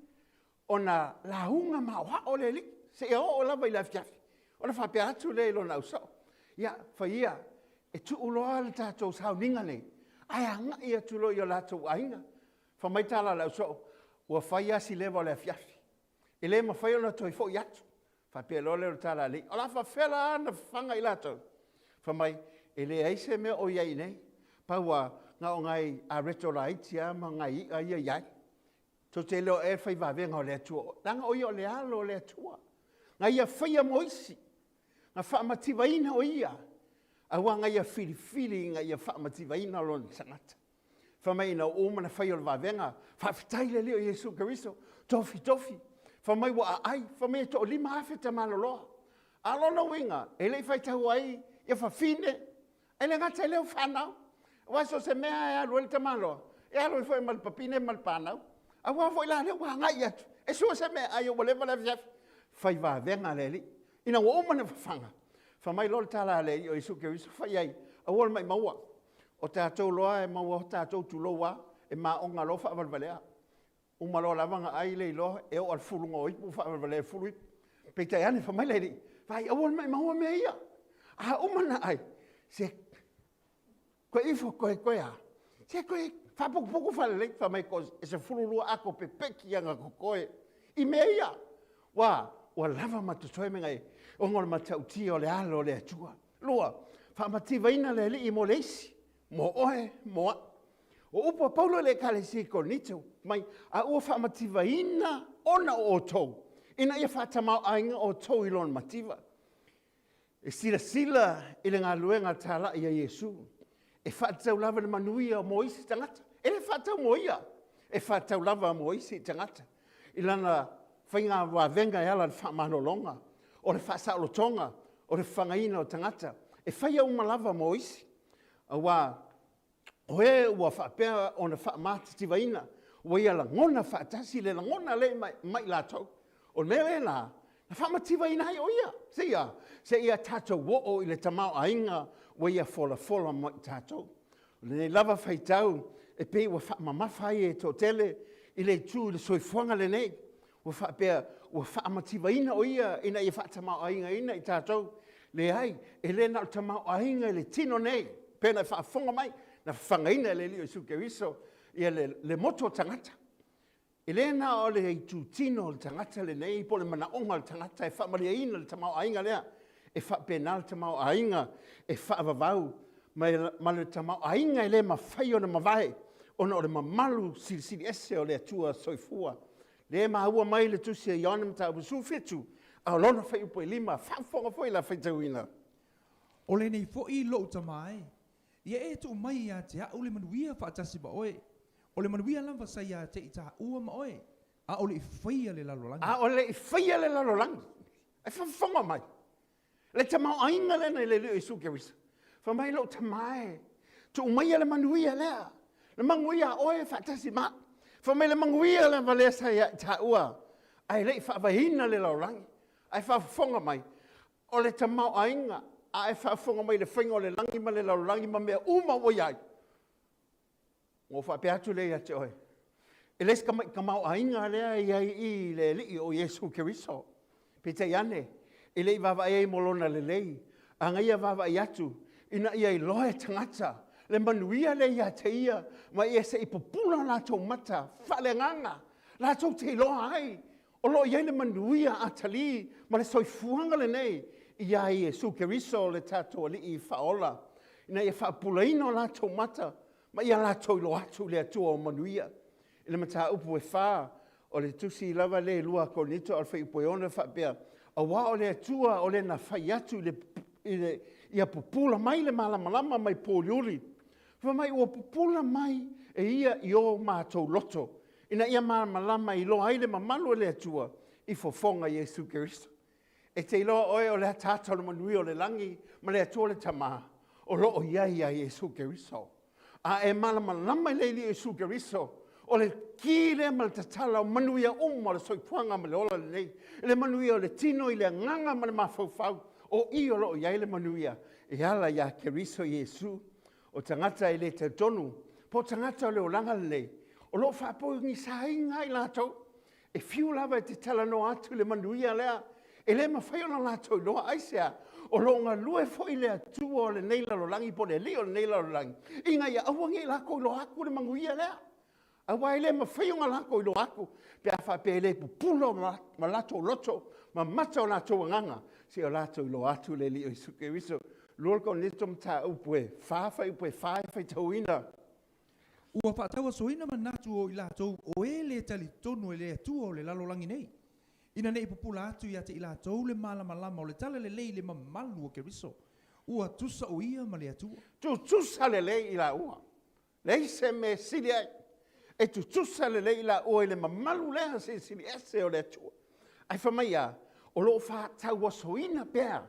ona lauga maoao le alii seia oo lava i le afiafi, ona faapea atu lea i lona ausoo, ia, fai ia, e tuu loa le tatou sauniga nei, ae agai atu loa i o latou aiga. Fai mai tala a le ausoo, ua fai lava si leva o le afiafi, e le mafai ona toe foi atu. Faapea loa lea o le tala a le alii, o le a faapefea la ona fafaga i latou? Fai mai, e leai se mea o i ai i inei, pau lava, na o nai areto laiti lava ma nai i'a ia e i ai. Tou te iloa ea le fai vavega o le Atua, leaga o ia o le Alo o le Atua. Na ia faia mo isi, na faamativaina o ia, aua na ia filifili ina ia faamativaina lona tagata. Fai mai ina ua uma ona fai o le vavega, faafetai le Alii o Iesu Keriso, tofitofi. Fai mai ua aai, fai mai e toa-5,000 tamaloloa. A o lona uiga, e le i faitau ai ia fafine, e le gata i lea o fanau. Aua so o se mea e alu ai le tamaloa, e alu ai foi ma le papine ma le panau. Aua foi la lea ua agai atu, e sue se mea ai ua leva le afiafi. Fai vavega le Alii. Ina ua uma ona fafaga, fai mai loa le tala a le Alii o Iesu Keriso, fai ai, aua le maimauina. O tatou loa e maua o tatou tulou a, e maoga loa faavalevalea. Uma loa lava ona ai le iloa, e oo lava i le fuluga o ipu faavalevalea e fulu ipu. Peitai ane, fai mai le Alii, vaai aua le maimauina mea ia. A uma ona ai, se toe ifo toe toe a, se toe faaputuputu faalelei, fai mai e 12 ato pepeki ana totoe i mea ia. Ua, ua lava ma totoe mea nei, ona o le matautia o le alo o le Atua. Lua, faamativaina le Alii mo le isi, mo oe, mo a'u. O upu a Paulo i le Ekalesia i Korinito, mai, a ua faamativaina ona o outou, ina ia faatamaoaiga outou i lona mativa. E silasila i le galuega talai a Iesu, e faatatau lava le manuia mo isi tagata. E le faatatau mo ia, e faatatau lava mo isi tagata. I lana faiga vavega e ala i le faamalologa, o le faasaolotoga, o le fafagaina o tagata, e faia uma lava mo isi. Aua o e ua faapea ona faamatitivaina, ua ia lagona faatasi le lagona lea ma i latou. O le mea lena, na faamativaina ai o ia, seia, seia tatou oo i le tamaoaiga ua ia folafola mo i tatou. O lenei lava faitau e pei ua faamamafa ai e toatele i le itu i le soifuaga lenei, ua faapea ua faamativaina o ia ina ia faatamaoaigaina i tatou. Leai, e le na o le tamaoaiga i le tino nei, pei ona e faafofoga mai, na fafagaina e le Alii o Iesu Keriso ia le, le motu o tagata. E le na o le itutino o le tagata lenei po o le manaoga o le tagata e faamalieina le tamaoaiga lea. E faapena le tamaoaiga e faavavau ma le tamaoaiga e le mafai ona mavae ona o le mamalu silisili ese o le Atua soifua. Lea e maua mai le tusi a Ioane mataupu 17, a o lona fuaiupu e 5, faafofoga foi la faitauina. O lenei foi lou tama e, ia e tuu mai ia te a'u le manuia faatasi ma oe, o le manuia lava sa ia te i tāua ma oe, a o le i faia le lalolagi. A o le i faia le lalolagi. E faafofoga mai. Le tamaoaiga lea na i le Alii o Iesu Keriso. Fai mai lou tama e, tuu maia le manuia lea, le manuia a oe faatasi ma au. Fai mai le manuia lava lea sa ia i taua, ae le i faavaeina le lalolagi. Ae faafofoga mai, o le tamaoaiga, a e faafofoga mai i le faiga o le lagi ma le lalolagi ma mea uma ua i ai, Ona ou faapea atu lea ia te oe, e le o se tamaoaiga lea e i ai i i le Alii o Iesu Keriso. Peitai ane, e le i vaavaai ai mo lona lelei, a na ia vaavaai atu ina ia iloa e tagata le manuia lea ia te ia, ma ia se i pupula o latou mata faaleagaga, latou te iloa ai o lo o i ai le manuia atalii ma le soifuaga lenei iā Iesu Keriso le tatou Alii Faaola, ina ia faapupulaina o latou mata ma ia latou iloa atu le Atua o manuia. I le mataupu e 4 o le tusi lava lea i 2 Korinito a o le fuaiupu e 6 e faapea, Aua o le Atua o le na fai atu i le, ia pupula mai le malamalama mai pouliuli, fai mai ua pupula mai e ia i o matou loto, ina ia malamalama e iloa ai le mamalu o le Atua i fofoga Iesu Keriso. E te iloa oe o le ataata o le manuia o le lagi ma le Atua le Tama o lo o i ai ia Iesu Keriso. A e malamalama i le Alii Iesu Keriso, o le ki lea ma le tatala o manuia uma o le soifuaga ma le ola lenei, le manuia o le tino i le agaga ma le mafaufau, o i o lo o i ai le manuia e ala iā Keriso Iesu. O tagata e le talitonu, po o tagata o le olaga lenei, o lo o faapogisaina ai latou. E fiu lava e te talanoa atu i le manuia lea, e le mafai ona latou iloa. Aisea? O lo o galue foi le Atua o lenei lalolagi po o le alii o lenei lalolagi, ina ia aua ne i latou iloa atu le manuia lea. Aua e le mafai ona latou iloa atu pe a faapea e le pupula ma latou loto ma mata o latou agaga seia latou iloa atu le Alii o Iesu Keriso. 2 Korinito mataupu e 4 fuaiupu e 4 e faitauina. Ua faatauasoina manatu o i latou o e le talitonu e le Atua o le lalolagi nei, ina ne i pupula atu ia te i latou le malamalama o le talalelei i le mamalu o Keriso, ua tusa o ia ma le Atua. Tutusa lelei i laua, leai se mea e sili ai, e tutusa lelei i laua i le mamalu lea silisili ese o le Atua. Ae fai mai a, o lo o faatauasoina pea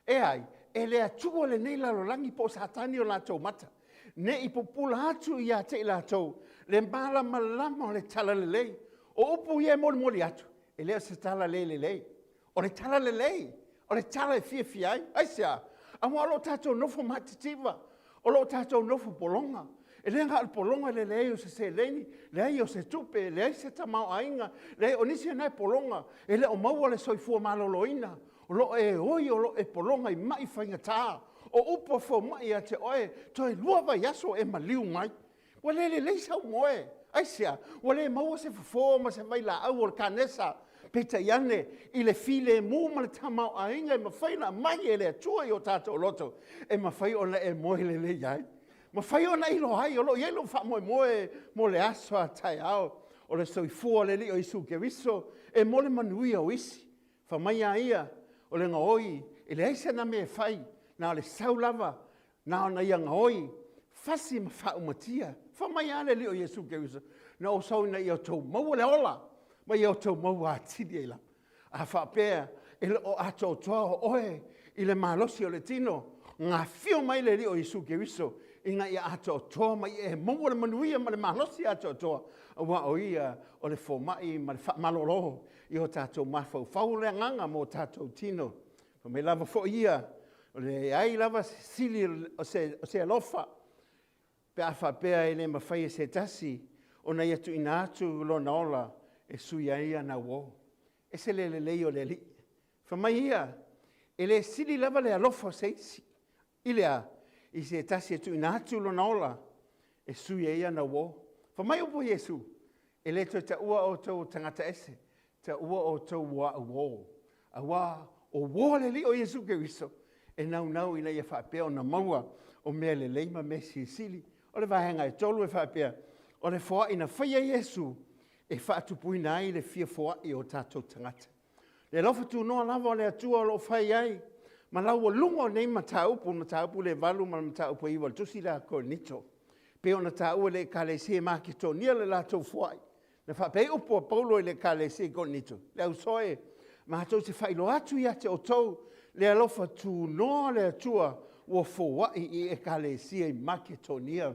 e ai e le Atua lenei lalolagi po o Satani o latou mata, ne i pupula atu ia te i latou le malamalama o le talalelei. O upu ia e molimoli atu, e le o se tala le lelei, o le tala lelei, o le tala e fiafia ai. Aisea? Aua o lo o tatou nofo matitiva, o lo o tatou nofo pologa. E le na o le pologa i le leai o se seleni, leai o se tupe, leai se tamaoaiga, leai, o nisi na e pologa, e le o maua le soifua maloloina, o lo o e oi, o lo o e pologa i mai faigata. O upu a fomai ia te oe, toe 2 vaiaso e maliu mai. Ua le lelei sau moe. Aisea? Ua le maua se fofo ma se vailaau o le kanesa. Peitai ane, i le filemu ma le tamaoaiga e mafai ona aumai e le Atua i o tatou loto, e mafai ona e moe lelei ai. Mafai ona iloa ai o lo o i ai lou faamoemoe mo le aso a taeao. O le soifua o le Alii o Iesu Keriso e mo le manuia o isi. Fai mai a ia, o le gaoi, e leai sana mea e fai, na o le sau lava, na ona ia gaoi, fasi ma faaumatia. Fai mai a le Alii o Iesu Keriso, na ou sau ina ia outou maua le ola, ma ia outou maua atili ai lava. A faapea e le o atoatoa oe i le malosi o le tino, gafio mai le Alii o Iesu Keriso ina ia atoatoa ma ia e maua le manuia ma le malosi atoatoa, aua o ia o le fomai ma le faamalolo i o tatou mafaufau le agaga ma o tatou tino. Fai mai lava foi ia, o le leai lava se sili o se alofa pe a faapea e le mafai e se tasi ona ia tuuina atu lona ola e sui ai ana uo. E se le lelei o le Alii. Fai mai ia, e le sili lava le alofa o se isi i le a? I se tasi e tuuina atu lona ola e sui ai ana uo. Fai mai upu a Iesu, e le toe taua outou o tagata ese, taua outou ua au uo. Aua o uō a le Alii o Iesu Keriso e naunau ina ia faapea ona maua o mea lelei ma mea silisili. O le vaega e tolu e faapea, o le foai na faia Iesu e faatupuina ai le fia foai o tatou tagata. Le alofa tunoa lava o le Atua o lo o fai ai ma laualuga o nei mataupu, le mataupu le 8 ma le mataupu e 9 o le tusi lea a Korinito. Pei ona taua e le Ekalesia i Maketonia le latou foai. Na faapea ai upu a Paulo i le Ekalesia i Korinito, Le auso e, matou te faailoa atu ia te outou le alofa tunoa o le Atua ua foai i Ekalesia i Maketonia.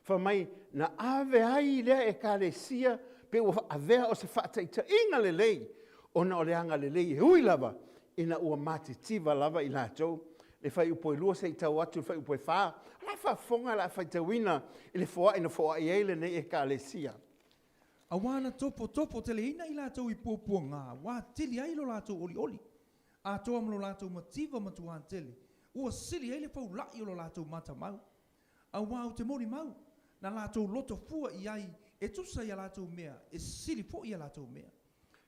Fai mai, na ave ai lea Ekalesia pe ua avea o se faataitaiga lelei ona o le agalelei e ui lava ina ua matitiva lava i latou. Le fuaiupu e 2 seia tau atu i le fuaiupu e 4, o la e faafofoga o le a faitauina i le foai na foai ai lenei Ekalesia. Auā na tofotofo teleina i latou i puapuagā, ua atili ai lo latou olioli, atoa ma lo latou mativa matuā tele, ua sili ai le faula'i o lo latou matamau. Auā ou te molimau, na latou loto fua i ai e tusa i a latou mea, e sili foi a latou mea.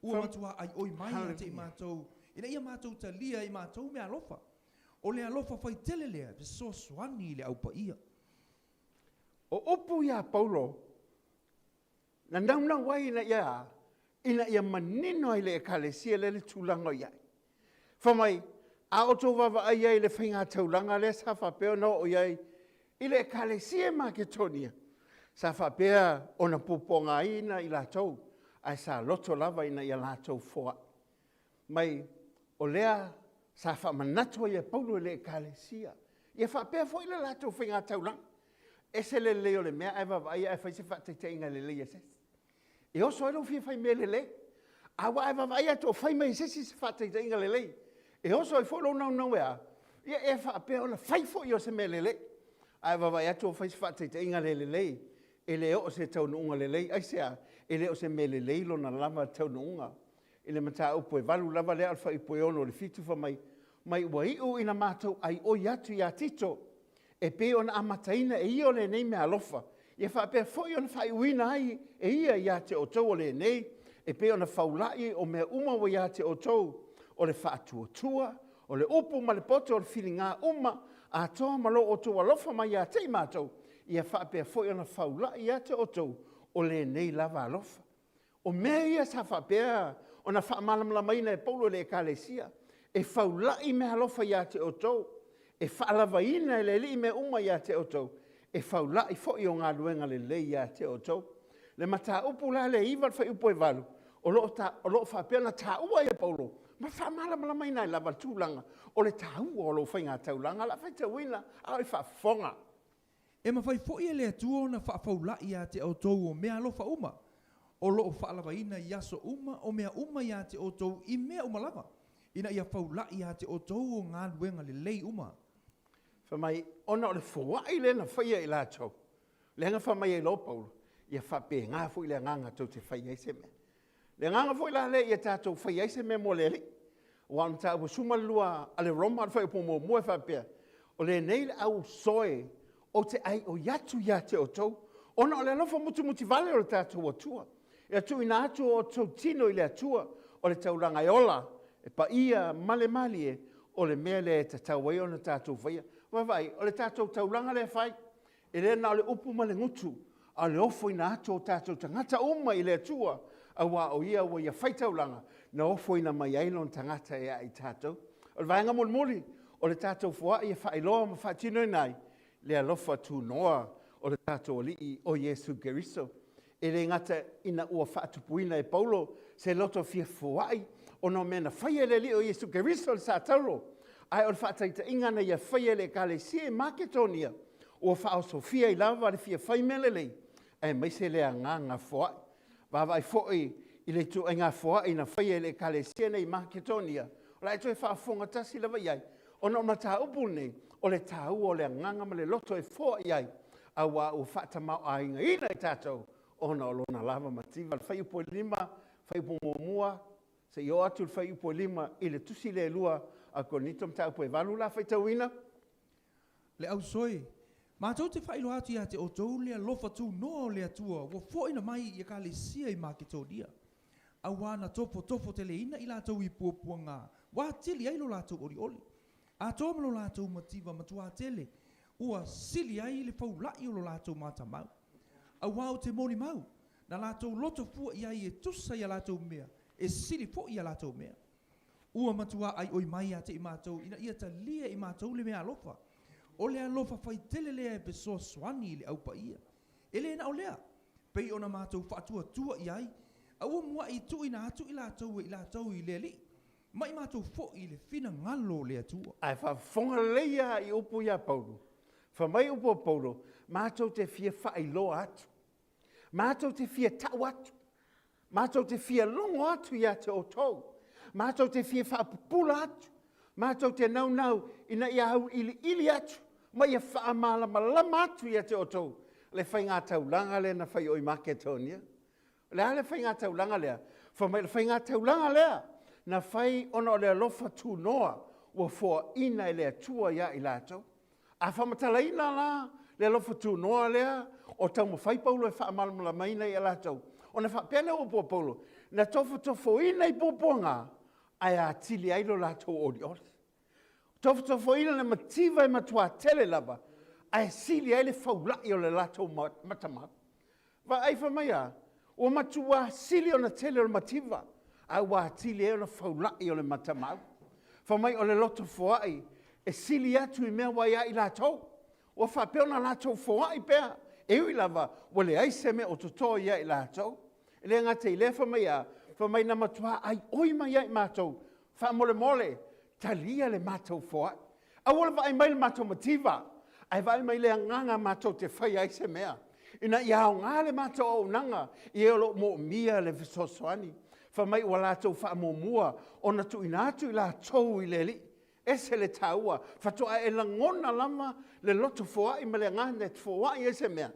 Ua matuā aioi mai ia te i matou, ina ia matou talia e matou meaalofa. O le alofa fai tele lea e fesoasoani i le Au Paia. O upu ia a Paulo, na naunau ai ina ia a? Ina ia manino ai le Ekalesia lea le tulaga o i ai. Fai mai, a outou vaavaai i ai i le faigataulaga lea sa faapea ona oo i ai i le Ekalesia i Maketonia, sa faapea ona puapuagaina i latou, ae sa loto lava ina ia latou foai mai. O lea sa faamanatu ai e Paulo i le Ekalesia, ia faapea foi le latou faigataulaga. Ese le lelei o le mea ae vaavaai ae fai se faataitaiga lelei a se isi. E oso ai lou fia fai mea lelei. A ua e vaavaai atu o fai mai e se isi se faataitaiga lelei, e oso ai foi lou naunau e a? Ia e faapea ona fai foi o se mea lelei. A e vaavaai atu o fai se faataitaiga le lelei, e le oo se taunuuga lelei. Aisea? E le o se mea lelei lona lava taunuuga. I le mataupu e 8 lava lea a o le fuaiupu e 6 i le 7 fai mai, mai ua iu ina matou aioi atu ia Tito, e pei ona amataina e ia o lenei meaalofa, ia faapea foi ona faaiuina ai e ia ia te outou o lenei, e pei ona faula'i o mea uma ua ia te outou, o le faatuatua, o le upu ma le poto o le filiga uma, atoa ma lo outou alofa mai ia te i matou, ia faapea foi ona faula'i ia te outou o lenei lava alofa. O mea ia sa faapea ona faamalamalamaina e Paulo i le Ekalesia, e faula'i meaalofa ia te outou, e faalavaina e le Alii mea uma ia te outou, e faula'i foi o galuega lelei ia te outou. Le mataupu la lea e 9 le fuaiupu e 8, o lo o, ta, o lo o faapea ona taua ai e Paulo ma faamalamalamaina ai lava le tulaga o le taua o lou faigataulaga o le a faitauina a o e faafofoga. E mafai foi e le Atua ona faafaula'i ia te outou o mea alofa uma, o lo o faalavaina i aso uma o mea uma ia te outou i mea uma lava, ina ia faula'i ia te outou o galuega lelei uma. Fai mai, ona o le foai lea na faia e i latou, lea na fai mai ai loa Paulo, ia faapena foi le agaga tou te fai ai se mea. Le agaga foi la lea ia tatou fai ai se mea mo le Alii. Aua o le mataupu 12 a le Roma, o le fuaiupu muamua e faapea, o lenei le au soe ou te aioi atu ia te outou, ona o le alofa mutumutivale o le tatou Atua, ia tuuina atu o outou tino i le Atua, o le taulaga e ola, e paia ma le malie, o le mea lea e tatau ai ona tatou faia. Vaavaai, o le tatou taulaga lea e fai, E le na o le upu ma le gutu, a o le ofoina atu o tatou tagata uma i le Atua, auā o Ia ua Ia faitaulaga na ofoina mai ai Lona tagata e ae i tatou. O le vaega mulimuli o le tatou foai e faailoa ma faatinoina ai le alofa tunoa o le tatou Alii o Iesu Keriso. E le gata ina ua faatupuina e Paulo se loto fia foai ona o mea na faia e le Alii o Iesu Keriso i le Satauro, ae o le faataitaiga na ia faia e le Ekalesia i Maketonia, ua faaosofia ai lava le fia fai mea lelei, aemaise le agaga foai. Vaavaai foi i le ituaiga foai na faia e le Ekalesia nei i Maketonia, o le a e toe faafofoga tasi lava i ai, ona o mataupu nei, o le taua o le agaga ma le loto e foai ai, auā ua faatamaoaigaina i tatou ona o lona lava mativa. Le fuaiupu e 5, fuaiupu muamua, seia oo atu i le fuaiupu e 5 i le tusi lea e 2 a Korinito, mataupu e 8 la faitauina. Le ausoe, matou te faailoa atu ia te outou le alofa tunoa o le Atua ua foaina mai i Ekalesia i Maketonia, auā na tofotofo teleina i latou i puapuaga, Ua atili ai lo latou olioli. Atoa ma lo latou mativa matuā tele, ua sili ai le faula'i o lo latou matamau. Auā ou te molimau, na latou loto fua i ai e tusa i a latou mea, e sili foi i a latou mea. Ua matuā aioi mai ia te i matou ina ia talia e i matou le meaalofa. O le alofa faitele lea e fesoasoani i le Au Paia. E le na o lea, pei ona matou faatuatua i ai, a ua muaʻi tuuina atu i latou e i latou i le Alii, ma i matou foi i le finagalo o le Atua. Ae faafofoga lelei lava i upu ia Paulo. Fai mai upu a Paulo, matou te fia faailoa atu, matou te fia tau atu, matou te fia logo atu ia te outou, matou te fia faapupula atu, matou te naunau ina ia auiliili atu ma ia faamalamalama atu ia te outou le faigataulaga lea na fai o i Maketonia. O le a le faigataulaga lea? Fai mai le faigataulaga lea na fai ona o le alofa tunoa ua foaina e le Atua ia i latou. A faamatalaina la le alofa tunoa lea o taumafai Paulo e faamalamalamaina ia latou, ona faapea lea o upu a Paulo, na tofotofoina i puapuaga ae atili ai lo latou olioli. Tofotofoina le mativa e matuā tele lava ae sili ai le faula'i o le latou matamau. Vaai fai mai a, ua matuā sili ona tele o le mativa, ae ua atili ai ona faula'i o le matamau. Fai mai o le loto foai e sili atu i mea ua ia i latou. Ua faapea ona latou foai pea, e ui lava ua leai se mea o toto ia i latou. E le gata i lea fai mai a, fai mai na matuā aioi mai ia i matou, faamolemole, talia le matou foai. Aua le vaai mai le matou mativa, ae vaai mai le agaga matou te faia ai se mea, ina ia aoga le matou auaunaga i e o lo o moomia le fesoasoani. Fai mai ua latou faamuamua ona tuuina atu i latou i le Alii. Ese le taua, faatoa e lagona lava le loto foai ma le agaga e foai ai se mea,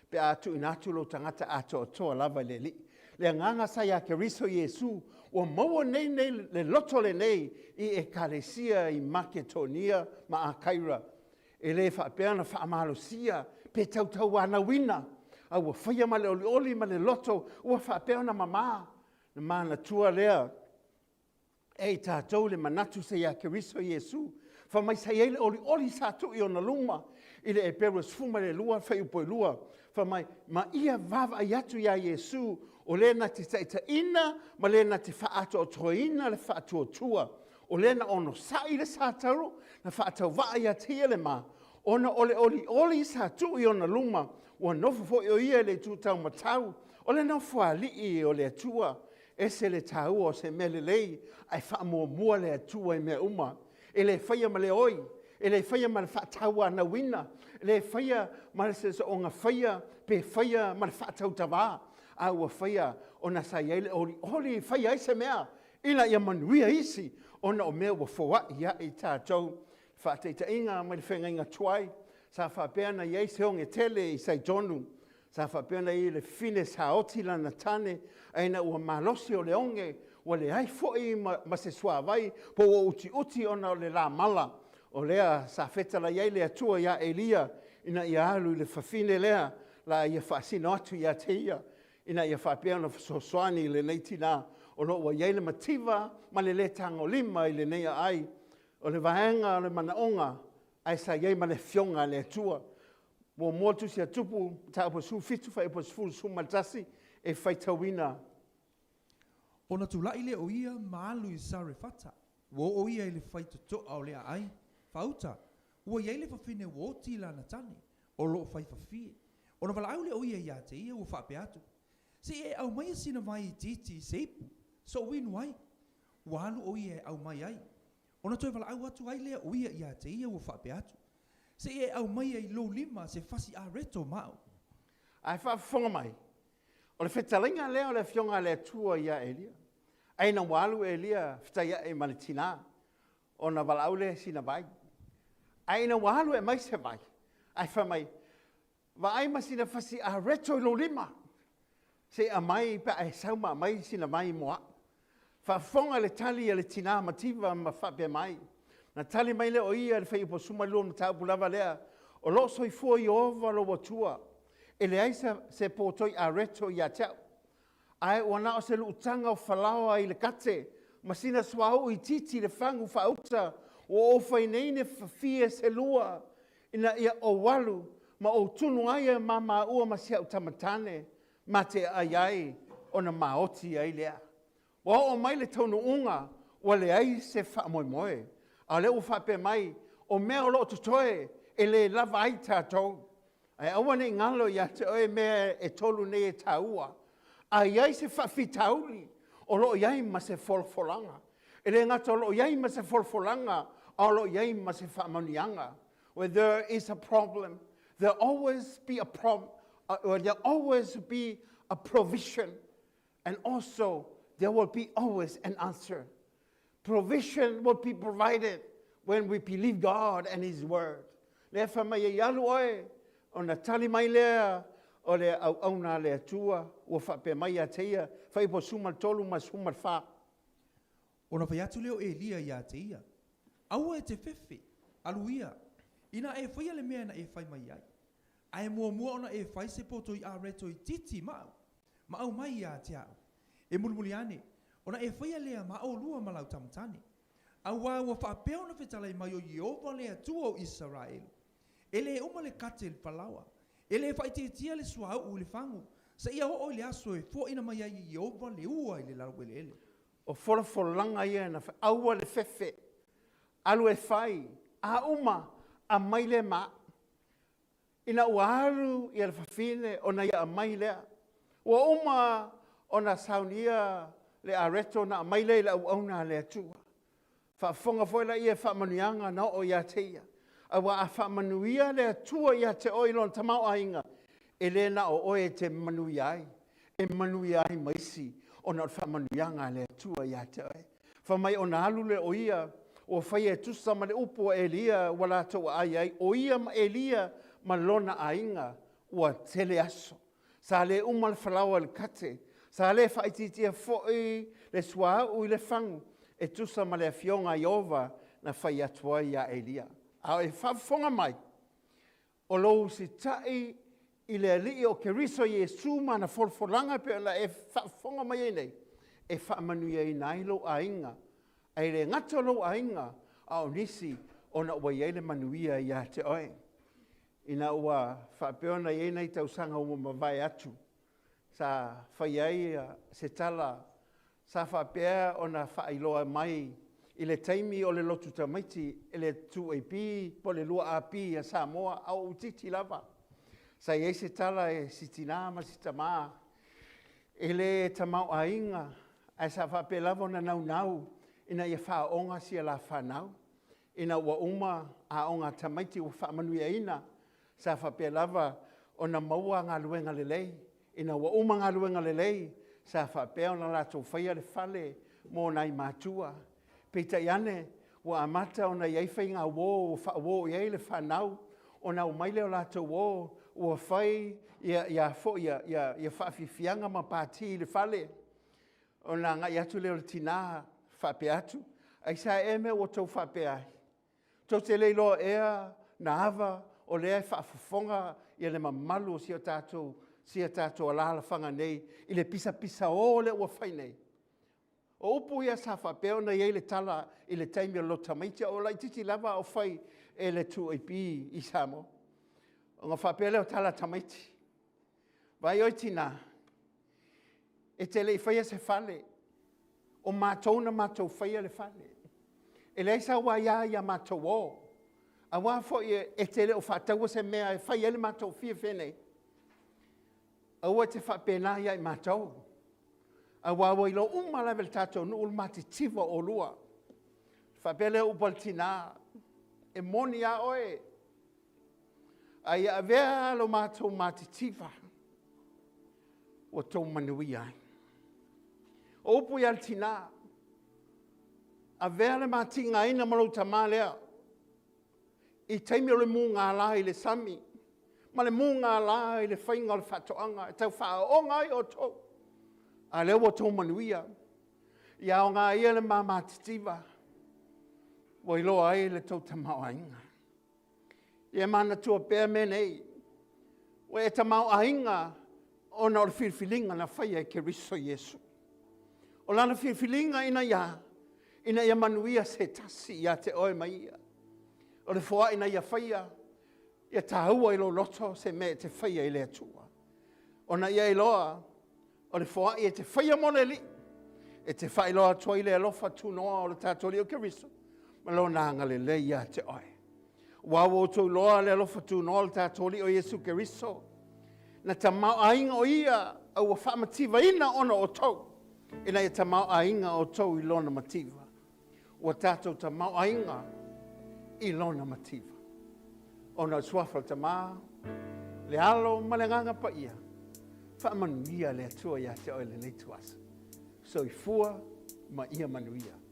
pe a tuuina atu lou tagata atoatoa lava i le Alii. Le agaga sa ia Keriso Iesu, ua maua nei nei le loto lenei i Ekalesia i Maketonia ma Akaira. E le faapea na faamalosia pe tautauanauina, a ua faia ma le olioli ma le loto ua faapea ona mamā. Na manatua lea e i tatou le manatu sa ia Keriso Iesu, fai mai sa i ai le olioli sa tuu i ona luma i le Eperu e 12 fuaiupu e 2, fai mai, ma ia vaavaai atu iā Iesu, o le na te taitaiina ma le na te faaatoatoaina le faatuatua, o le na onosai le satauro, na faatauvaa ia te ia le ma, ona o le olioli sa tuu i ona luma, ua nofo foi o ia i le itu taumatau o le nofoalii o le Atua. Ese le taua o se mea lelei, ae faamuamua le Atua i mea uma. E le faia ma le oi, e le faia ma le faatauanauina, e le faia ma le soona faia pe faia ma le faatautavā, a ua faia ona sa i ai le olioli e faia ai se mea ina ia manuia isi ona o mea ua foai ia i tatou. Faataitaiga mai le feagaiga tuai, sa faapea ona i ai se oge tele i Saitonu Sa faapea ona i ai le fine sa oti lana tane, ae ina ua malosi o le oge, ua leai foi ma, ma se suavai, po ua utiuti ona o le lamala. O lea sa fetalai ai le Atua iā Elia, ina ia alu i le fafine lea, la ia faasino atu ia te ia, ina ia faapea ona fesoasoani i lenei tinā, o lo o ua i ai le mativa ma le lē tagolima i lenei aai. O le vaega o le manaoga, ae sa i ai ma le Afioga a le Atua. Muamua Tusi a Tupu, mataupu e 17, fuaiupu e 11, e faitauina. Ona tulai lea o ia ma alu i Sarefata. Ua oo ia i le faitotoa o le aai, faauta, ua i ai le fafine ua oti i lana tane, o lo o faifafie. Ona valaau lea o ia ia te ia, ua faapea atu, Se i e aumaia sina vai itiiti i se ipu, so'u inu ai. Ua alu o ia e aumai ai. Ona toe valaau atu ai lea o ia ia te ia, ua faapea atu, Se i e aumaia i lou lima se fasi areto ma au. Ae faafofoga mai, o le fetalaiga lea o le Afioga a le Atua ia Elia. Ae ina ua alu Elia fetaiai ma le tina, ona valaau lea i sina vai. Ae ina ua alu e aumai se vai, ae fai mai, Vaai ma sina fasi areto i lou lima, se i aumai pe a e sau ma aumai sina vai mo au. Faafofoga le tali a le tinā mativa ma faapea mai, Na tali mai lea o ia i le fuaiupu 12 mataupu lava lea, O loo soifua Ieova lou Atua, e leai se potoi areto ia te au, ae ua na o se luutaga o falaoa i le kate Ma sina suauu itiiti i le fagu faauta ua ou fai nei ne fafie se lua, ina ia ou alu ma ou tunu ai e ma maua ma si a'u tamatane ma te ai ai ona maoti ai lea. Ua oo mai le taunuuga ua leai se faamoemoe, a o lea ua faapea mai, o mea o lo o totoe e le lava ai tatou. Ae aua ne i galo ia te oe mea e tolu nei e taua. A i ai se faafitauli, o lo o i ai ma se folafolaga. E le gata o lo o i ai ma se folafolaga, a o lo o i ai ma se faamanuiaga. Where there is a problem, there always be a prob, there always be a provision and also there will be always an answer. Provision will be provided when we believe God and His Word. Lea fai mai ai alu oe, ona tali mai lea o le auauna a le Atua, ua faapea mai ia te ia, Faiupu 13 ma 14. Ona fai atu lea o Elia ia te ia, Aua e te fefe, alu ia, inā e faia le mea na e fai mai ai. Ae muamua ona e fai se poto i'a toitiiti ma au, ma aumai ia te a'u. E mulimuli ane, ona e faia lea ma ʻolua ma lau tamatane. Auā ua faapea ona fetalai mai o Ieova le Atua o Isaraelu, E lē uma le kate i le falaoa, e lē faaitiitia le suauu i le fagu, seia oo i le aso e foaina mai ai e Ieova le ua i le laueleele. O folafolaga ia na fai, aua le fefe, alu e fai, a uma, aumai lea ma a'u. Ina ua alu ia le fafine ona ia aumai lea. Ua uma ona saunia le areto ona aumai lea i le auauna a le Atua. Faafofoga foi laia i faamanuiaga na oo ia te ia. Aua a faamanuia le Atua ia te oe i lona tamaoaiga, e le na o oe e te manuia ai, e manuia ai ma isi ona o le faamanuiaga a le Atua ia te oe. Fai mai ona alu lea o ia, ua faia e tusa ma le upu a Elia ua latou aai ai, o ia ma Elia ma lona aiga, ua tele aso. Sa le uma le falaoa i le kate, sa le faaitiitia foi le suauu i le fagu, e tusa ma le afioga a Ieova na fai atu ai iā Elia. A o e faafofoga mai, O lou usitai i le Alii o Keriso Iesu ma ana folafolaga e pei ona e faafofoga mai ai nei, e faamanuiaina ai lou aiga, ae le gata o lou aiga, a o nisi ona ua i ai le manuia ia te oe. Ina ua faapea ona i ai nai tausaga ua mavae atu, sa fai ai se tala sa faapea ona faailoa mai i le taimi o le lotu tamaiti i le 2AP po o le 2AP a Samoa a o itiiti lava. Sa i ai se tala e si tinā ma si tamā e le tamaoaiga ae sa faapea lava ona naunau ina ia faaooga si a la fanau. Ina ua uma aoga a tamaiti ua faamanuiaina, sa faapea lava ona maua galuega lelei. Ina ua uma galuega lelei, sa faapea ona latou faia le fale mo nai matua. Peitai ane, ua amata ona i ai faiga uo ua faauo i ai le fanau, ona omai lea o latou o ua fai ia, ia foi ia, ia, ia faafiafiaga ma pati i le fale. Ona agai atu lea o le tinā faapea atu, Aisea ea mea ua outou faapea ai? Tou te le iloa ea na ava o lea e faafofoga ia le mamalu o si o tatou, si a tatou alaalafaga nei i le pisapisaō lea ua fai nei? O upu ia sa faapea ona i ai le tala i le taimi o le lotu tamaiti, a o laitiiti lava a o fai e le 2AP i Samoa. Ona faapea lea o tala a tamaiti, Vaai oe tinā, e te le i faia se fale, o matou na matou faia le fale. E leai sau aia ia matou o, aua foi e te le o faataua se mea e fai ai le matou fiafia nei. Aua e te faapena ia i matou, aua ua iloa uma lava e le tatou nuu le matitiva o oulua. Faapea lea upu a le tinā, e moni a oe, a ia avea lo matou matitiva ua tou manuia ai. O upu ia le tinā, avea le matigaina ma lou tamā lea i taimi o le mugala i le sami ma le mugala i le faiga o le faatoaga e tau faaooga ai outou, a lea ua outou manuia. Ia aoga ia le ma matitiva ua iloa ai le tou tamaoaiga. Ia manatua pea mea nei, ua e tamaoaiga ona o le filifiliga na faia e Keriso Iesu. O lana filifiliga ina ia Ina ia manuia se tasi ia te oe ma ia. O le foai na ia faia, ia tāua i lou loto se mea e te faia i le Atua. Ona ia iloa, o le foai e te faia mo le Alii, e te faailoa atu ai le alofa tunoa o le tatou Alii o Keriso, ma lona agalelei ia te oe. Aua ua outou iloa le alofa tunoa o le tatou Alii o Iesu Keriso, na tamaoaiga o ia a ua faamativaina ona o outou, ina ia tamaoaiga outou i lona mativa. Ua tatou tamaoaiga i lona mativa. Ona o le suafa o le Tama, le Alo ma le Agaga Paia, faamanuia le Atua ia te oe i lenei ituaso. Soifua ma ia manuia.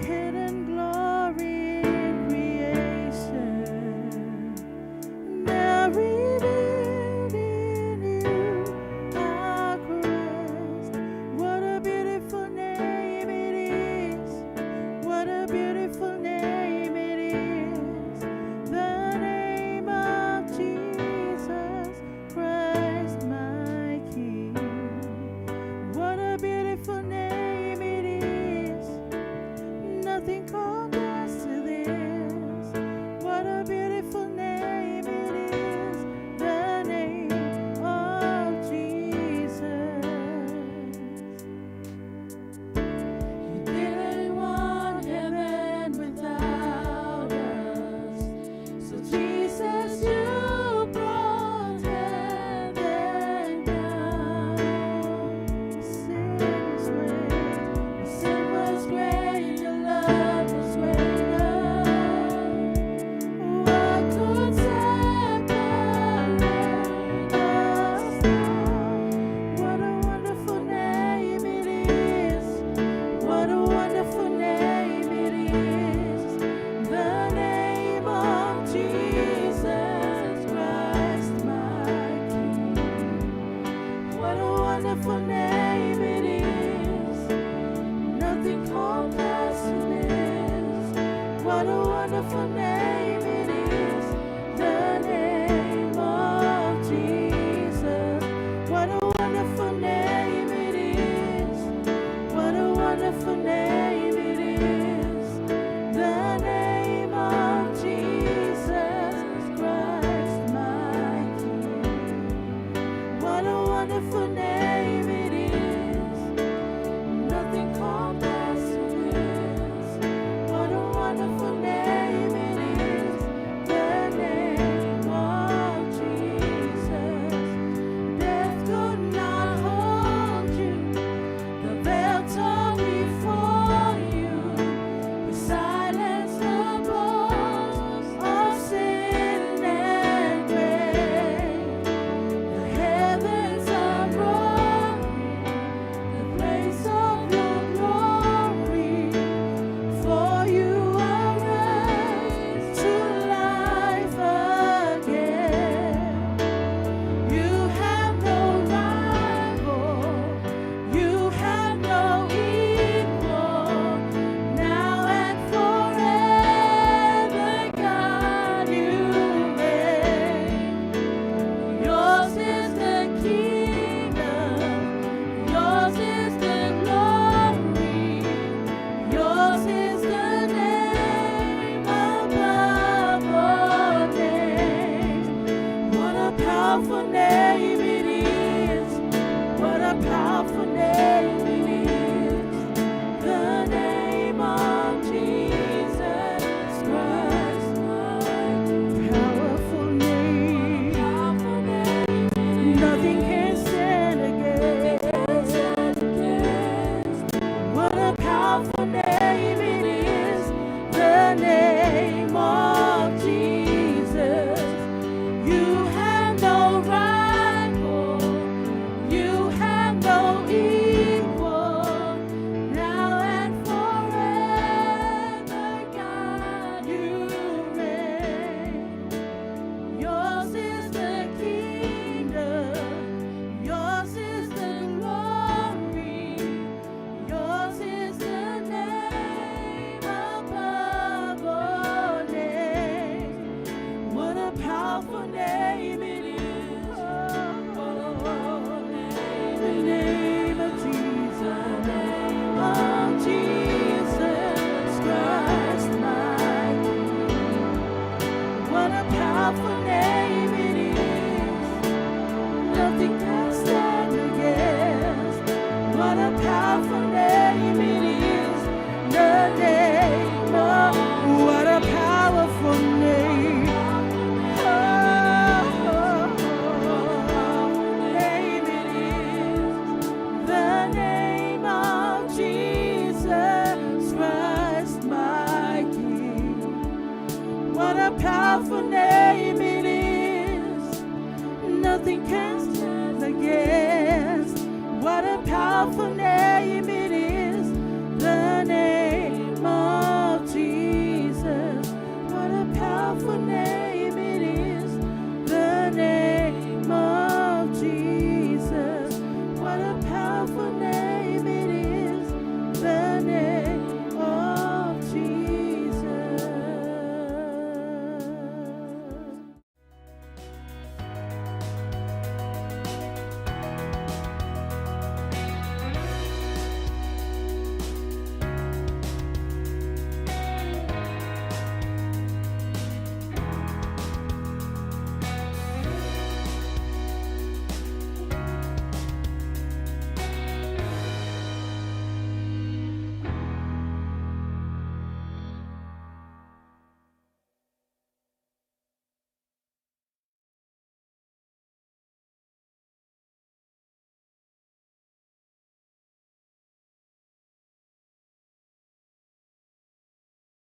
hidden glory in creation, now revealed in you, our Christ. What a beautiful name it is! What a beautiful name it is! The name of Jesus Christ, my King. What a beautiful name it is. Nothing compares to this. What a beautiful name it is. The name of Jesus. You didn't want heaven without us. So Jesus, you brought heaven down. Sin was great, sin was great, your love was greater. What could separate us now? What a wonderful name it is. What a wonderful name it is. The name of Jesus Christ, my King. What a wonderful name it is. Nothing compares to this. What a wonderful name it is. The name of Jesus. What a wonderful name it is. What a wonderful name it is. The name of Jesus Christ, my King. What a wonderful name it is. Nothing compares to this. What a wonderful name it is. The name of Jesus. Death could not hold you. The veil tore before you. We silence the boast of sin and grave. The heavens are roaring, the praise of your glory. For you are raised to life again. You have no rival, you have no equal. Now and forever, God, you reign. Yours is the kingdom, yours is the glory, yours is the name above all names. What a powerful name it is! What a powerful name it is! The name of Jesus Christ, my King. Powerful name. Powerful name. Nothing can stand against. What a powerful name it is. The name of Jesus. You have no rival. You have no equal. Now and forever, God, you reign. Yours is the kingdom, yours is the glory, yours is the name above all names. What a powerful name it is. What a powerful name. The name of Jesus. The name of Jesus Christ, my King. What a powerful name it is. Nothing can stand against. What a powerful name it is. The name of what a powerful name. Oh, name it is. The name of Jesus Christ, my King. What a powerful name it is. Nothing can stand against. What a powerful name.